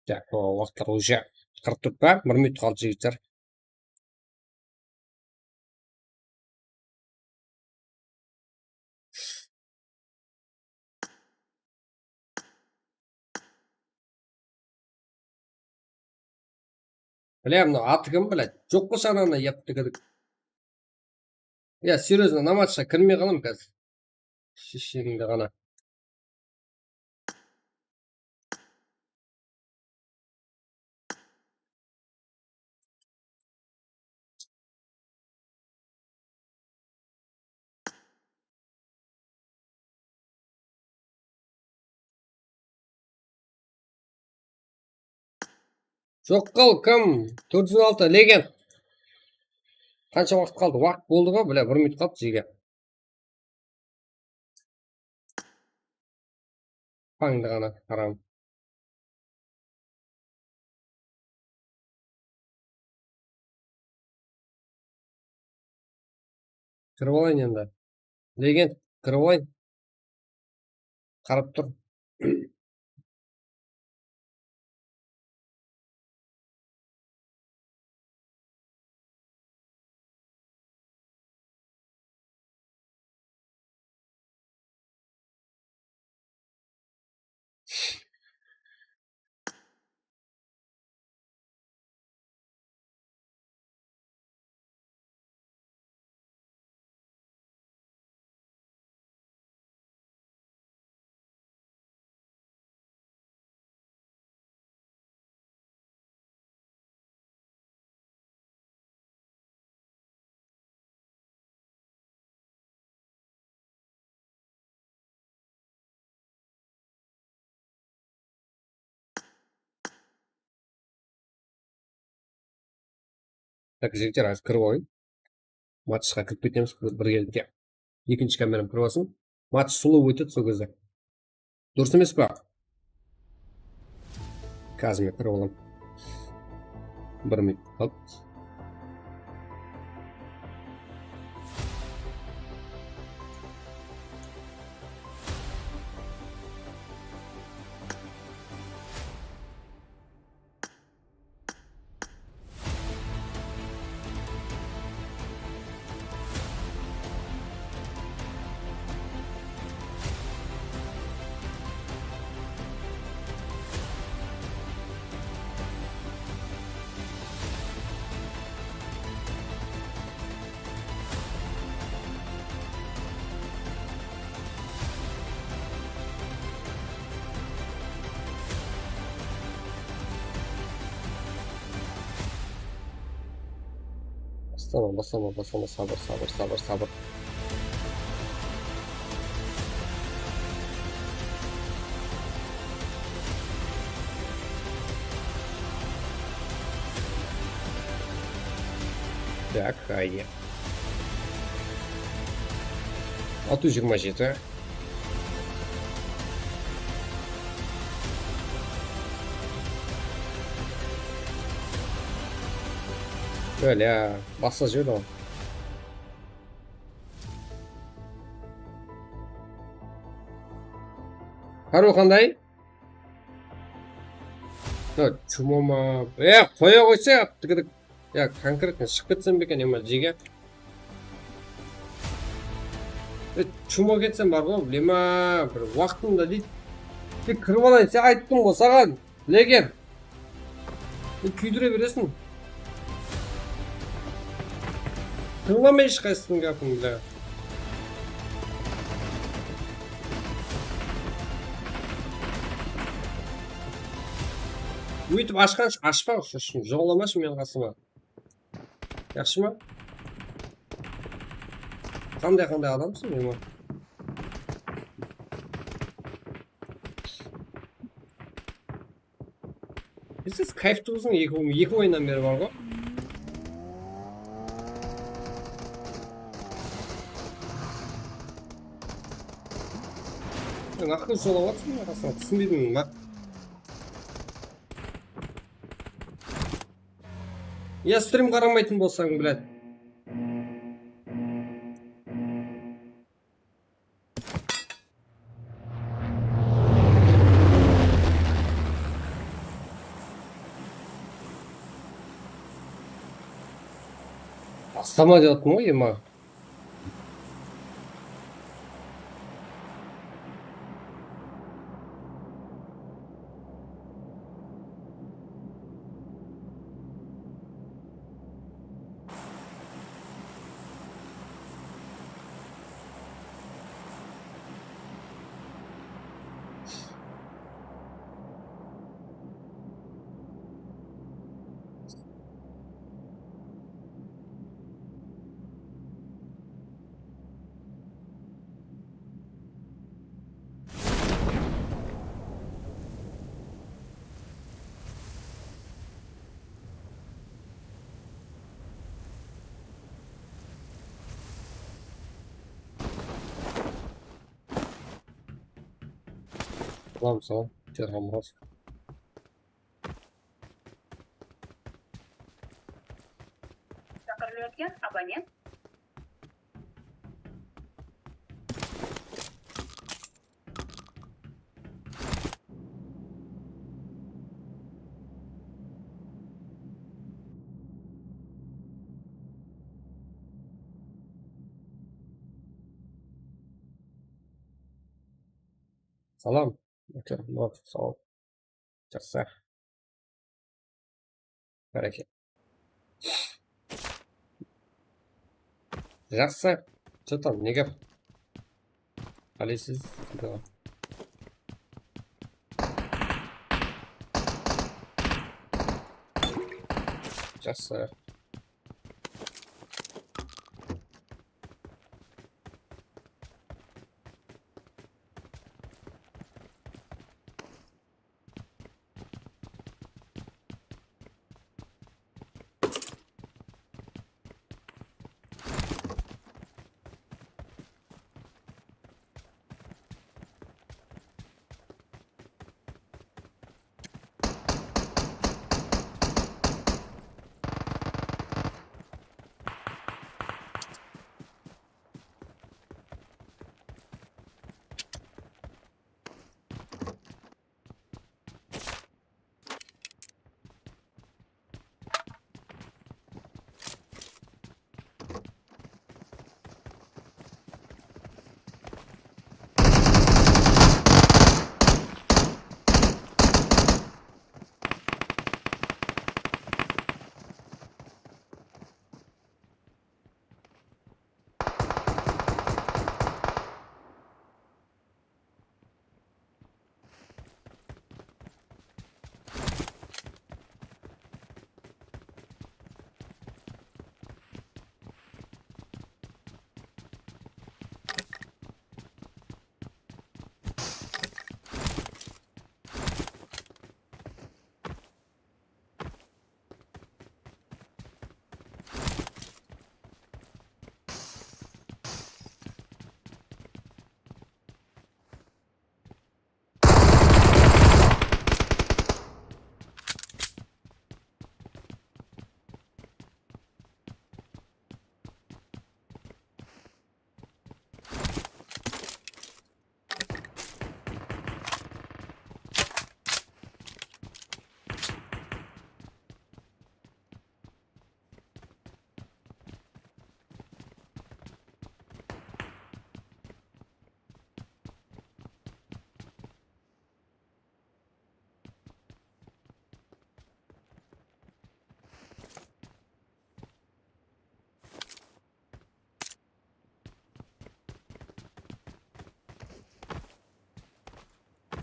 Так, o, waqıtlar уже qırq tórt pa? Bir minut qaldı, jigitler. Bile, mına atı kim, bile? Joq bolsa, anana yaptı kedik. Ya, серьёзно, namatshıǵa kirmey qalam házir. Shesheńdi ǵana. Joq, qal, kim? Tórt júz on altı, legend. Qansha waqıt qaldı? Waqıt boldı ǵoy, bile, bir minut qaldı, jege. Pańdı ǵana, haram. Kirip alayın endi. Legend, kirip alayın. Qarap tur. Tak, jigitler, házir kirip alayın. Matchqa kirip ketemiz birgelikte. Ekinshi kameram kirip alsın. Match slow ótedi sol gezde. Durıs emes pa? Kazime kirip alayın. Bir minut qaldı. Baslama, baslama, baslama, sabır, sabır, sabır, sabır. Tak, haydi. Altı júz jigirma jeti. Bólya, basqa júrdi ǵoy. Qarıw qanday? Ya, chumo ma? E, qoya qoysa, tıkıdık. Ya, konkretno shıǵıp ketsem beken, ema, jege. E, chumo ketsem bar ǵoy, bilema, bir waqtında deydi. Tek kirip alayın, sen ayttım ǵoy saǵan, Leger. Sen kúydire beresiń. Tıńlamay hesh qaysısınıń gápin, bilá. Óytip ashqansha ashpa, shosın, joqlamasın meniń qasıma. Yaqshı ma? Qanday-qanday adamsıń, ema? Siz kayf tuwızıń, eki, eki oyınnan beri bar ǵoy. Sen aqıl jolap atırsań, arasına túsinbedim, ma? Ya, strim qaramaytın bolsań, блядь. Baslama dep atırman ǵoy, ema. Salam, salam. Terhamaz. Chaqırılayotgan abonent. Salam. Aka, mına, salam. Jaqsı. Báreke. Jaqsı. Что там, ne gáp? Qáleysiz? Jaqsı.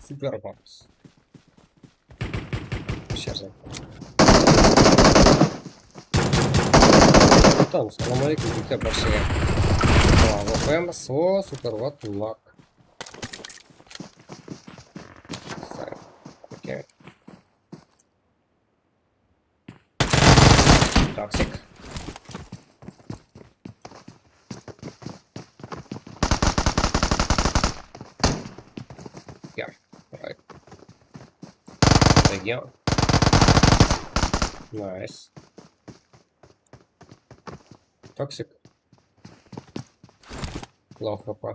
Super vamos. Еще раз. Tamam, salam aleykum, bizge bir şey. Tamam, okuyamız. O, super, what luck. Okey. Toksik. Ya, right. Region. Nice. Toksik. Low H P.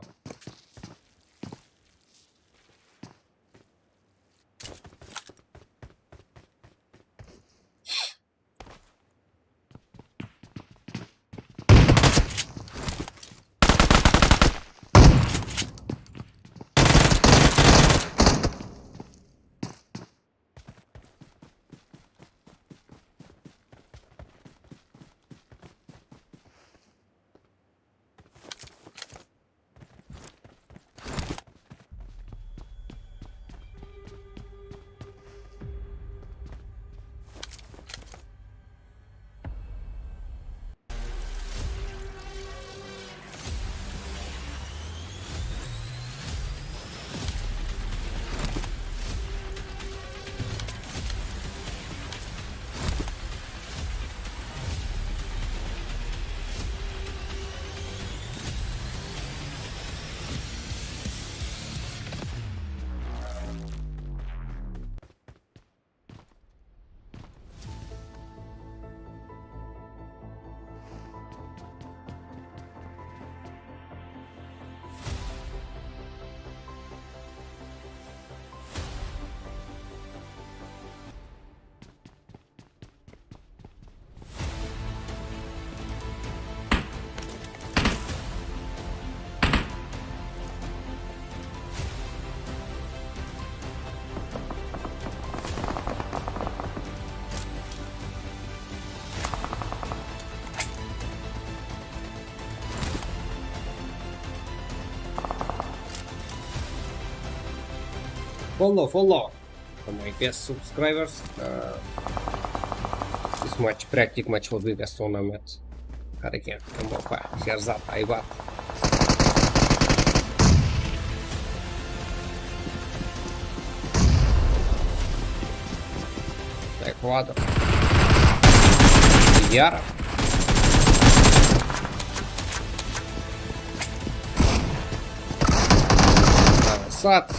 Follow, follow. For my best subscribers. Uh, this match, practic match will be best tournament. Haraken, M O P, Sherzad, Aybat. Ekvador. Yarov. Sat.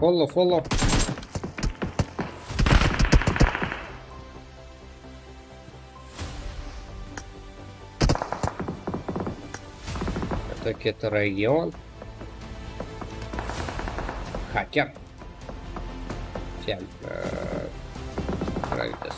Follow, follow. Это какой-то район. Хакер. Всем, э, нравится.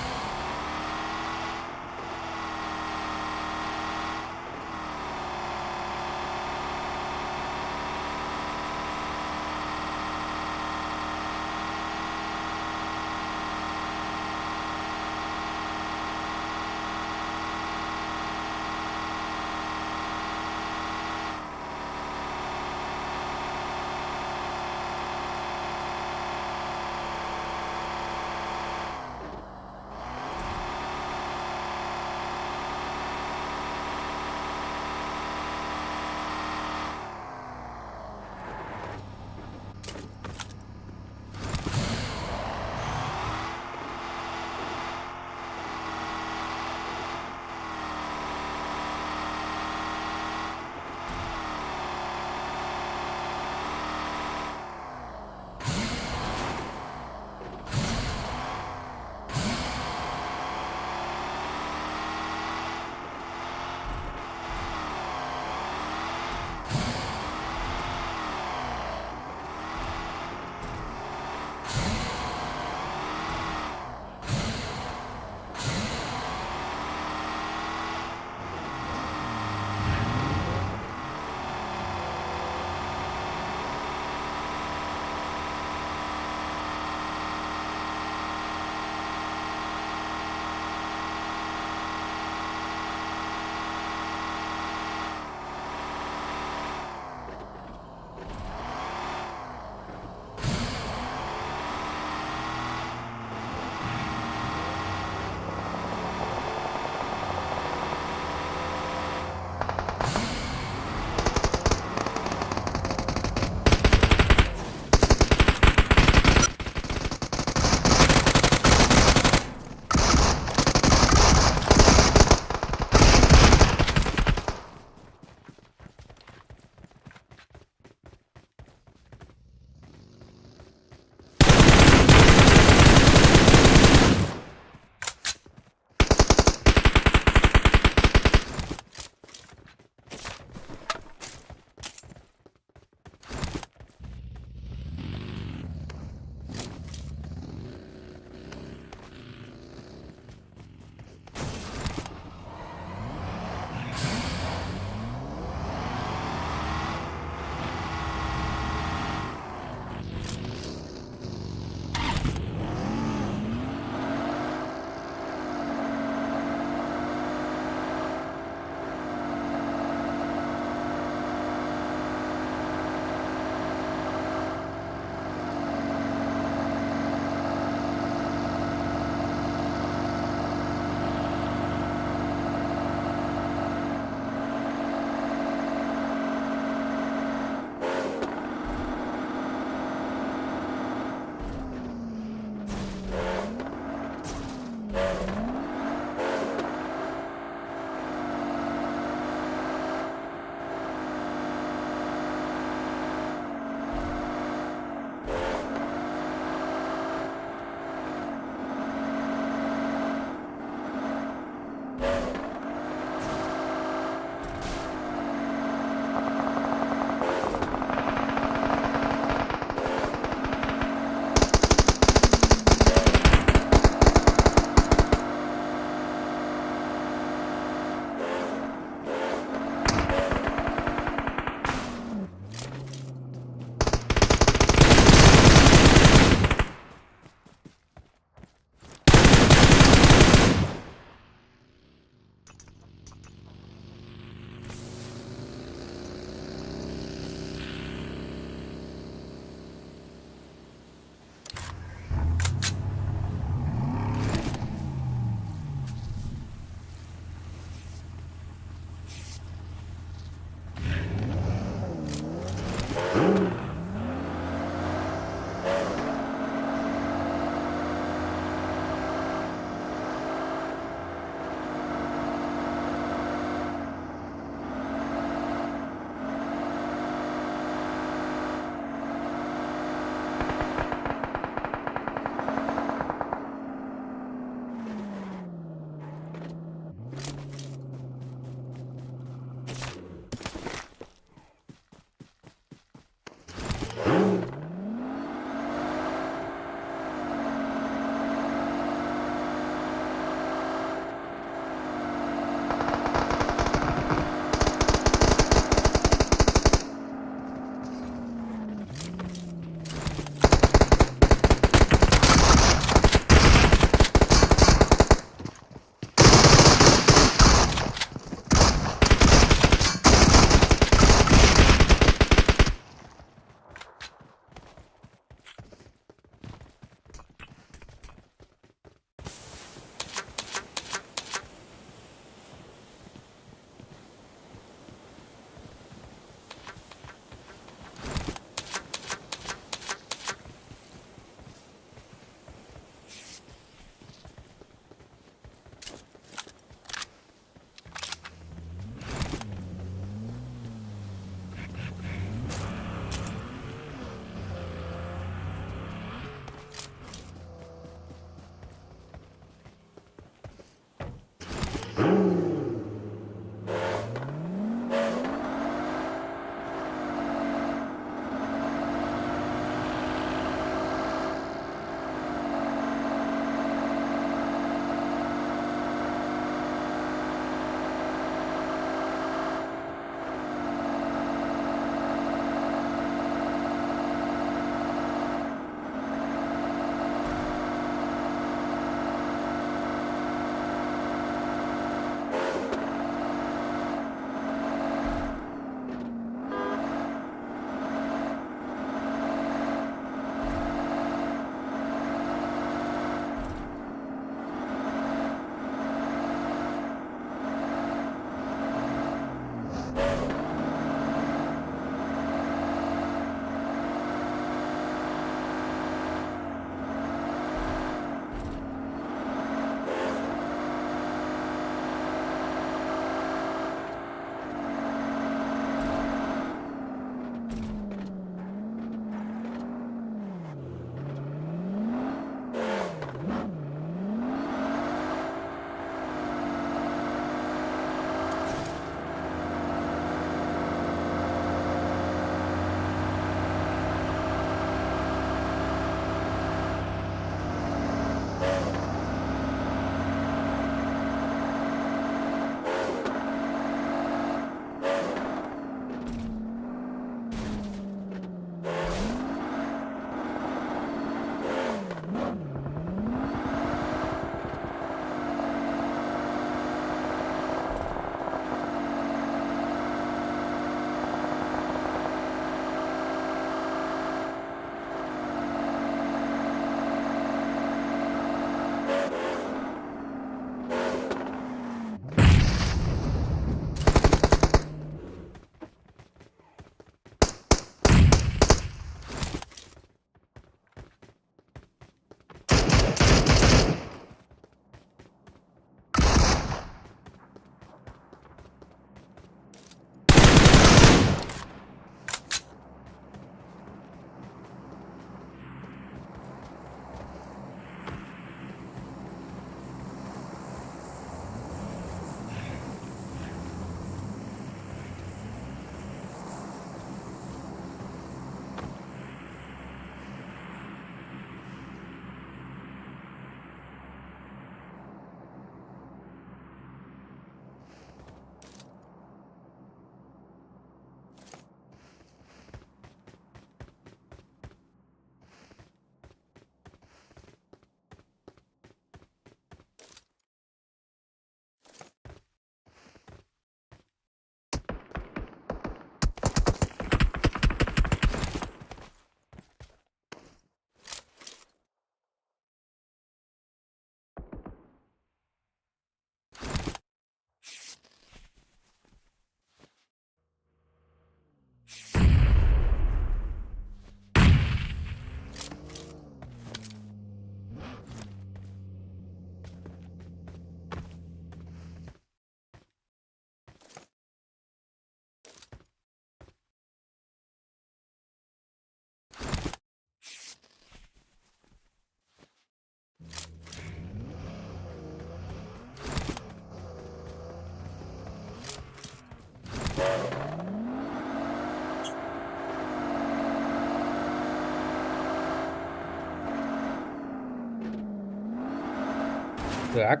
Так.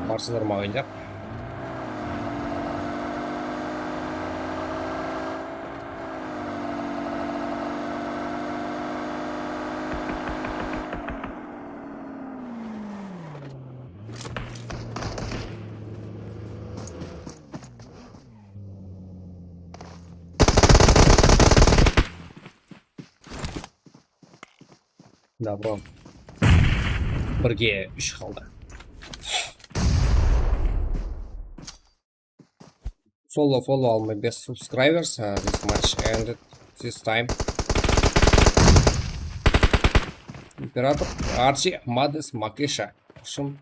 Barsalar maǵan jaq. Добро. Birge úsh qaldı. Solo follow almay bes subscribers. Uh, this match ended this time. Imperator, Archie, Mades, Makesha. Ushın,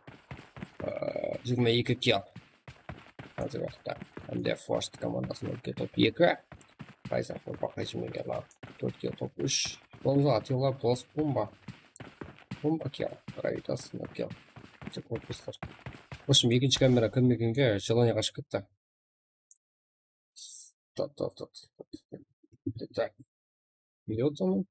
uh, jigirma eki kill. Házirgi waqıtta M D F First komandasınıń top eki. Ryzen Four baqay jimegen top tórt kill, top úsh. Bomba atıyla plus bomba. Bomba kill. Gravitas, no kill. Tek otpıslar. В общем, ekinshi kamera kirmegenge желание qashıp ketti. Tot, tot, tot. Так. Идёт он.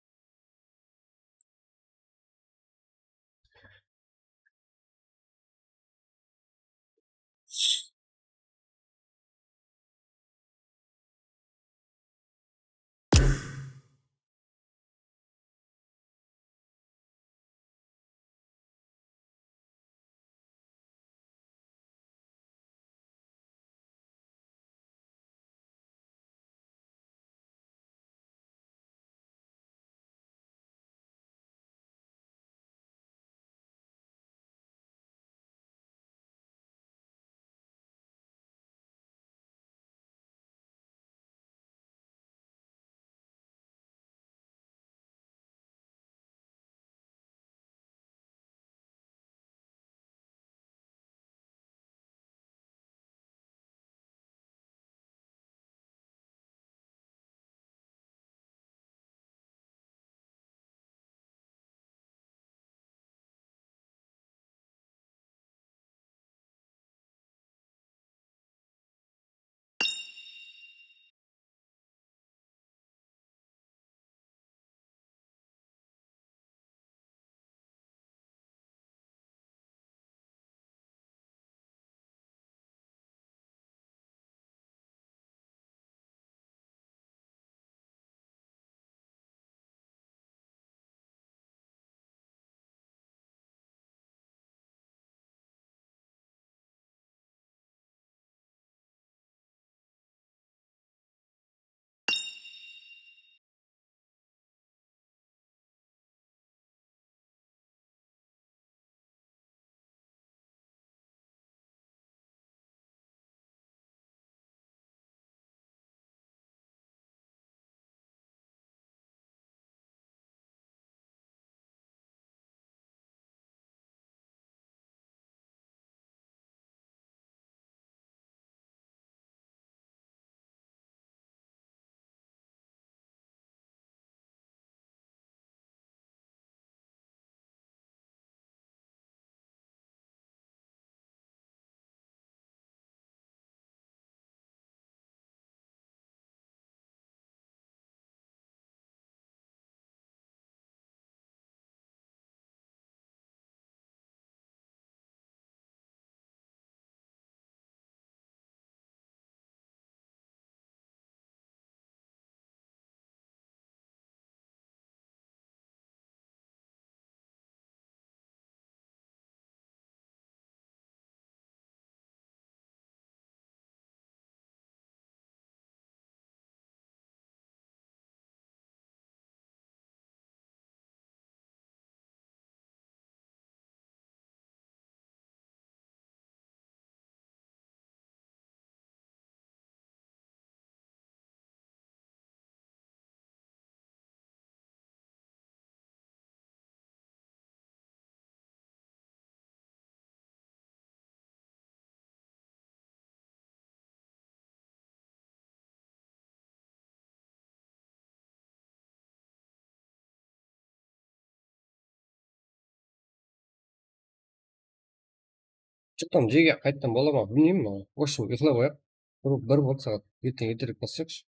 Что там, jege qayttan bola ma, bilmeymen. В общем, uyıqlap qoyayıq. Bir, bir boldı saat. Erteń erterek baslayıqshı.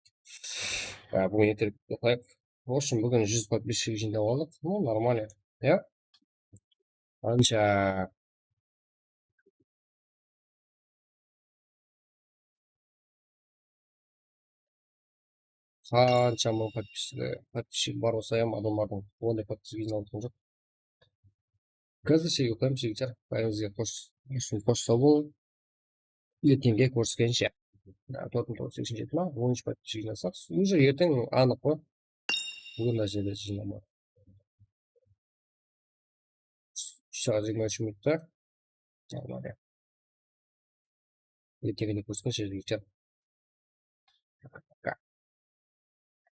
Ya, búgin erterek uyıqlayıq. В общем, búgin júz подписчик jıynap aldıq. Ну, нормально. Ya? Qansha? Qansha mıń podpischigi, podpischigi bar bolsa hám adamlardıń onday podpischigi jıynalıp atırǵan joq. Házir shege qoyamız, jigitler. Bárińizge xosh, xosh saw bolıń. Erteńge kóriskenshe. Tórtmıń toǵız júz seksen jeti ma, onınshı podpischigi jıynasaq, уже erteń anıq pa? Búgin mına jerde jıynama. Úsh saat jigirma úsh minutta. Erteńgide kóriskenshe, jigitler.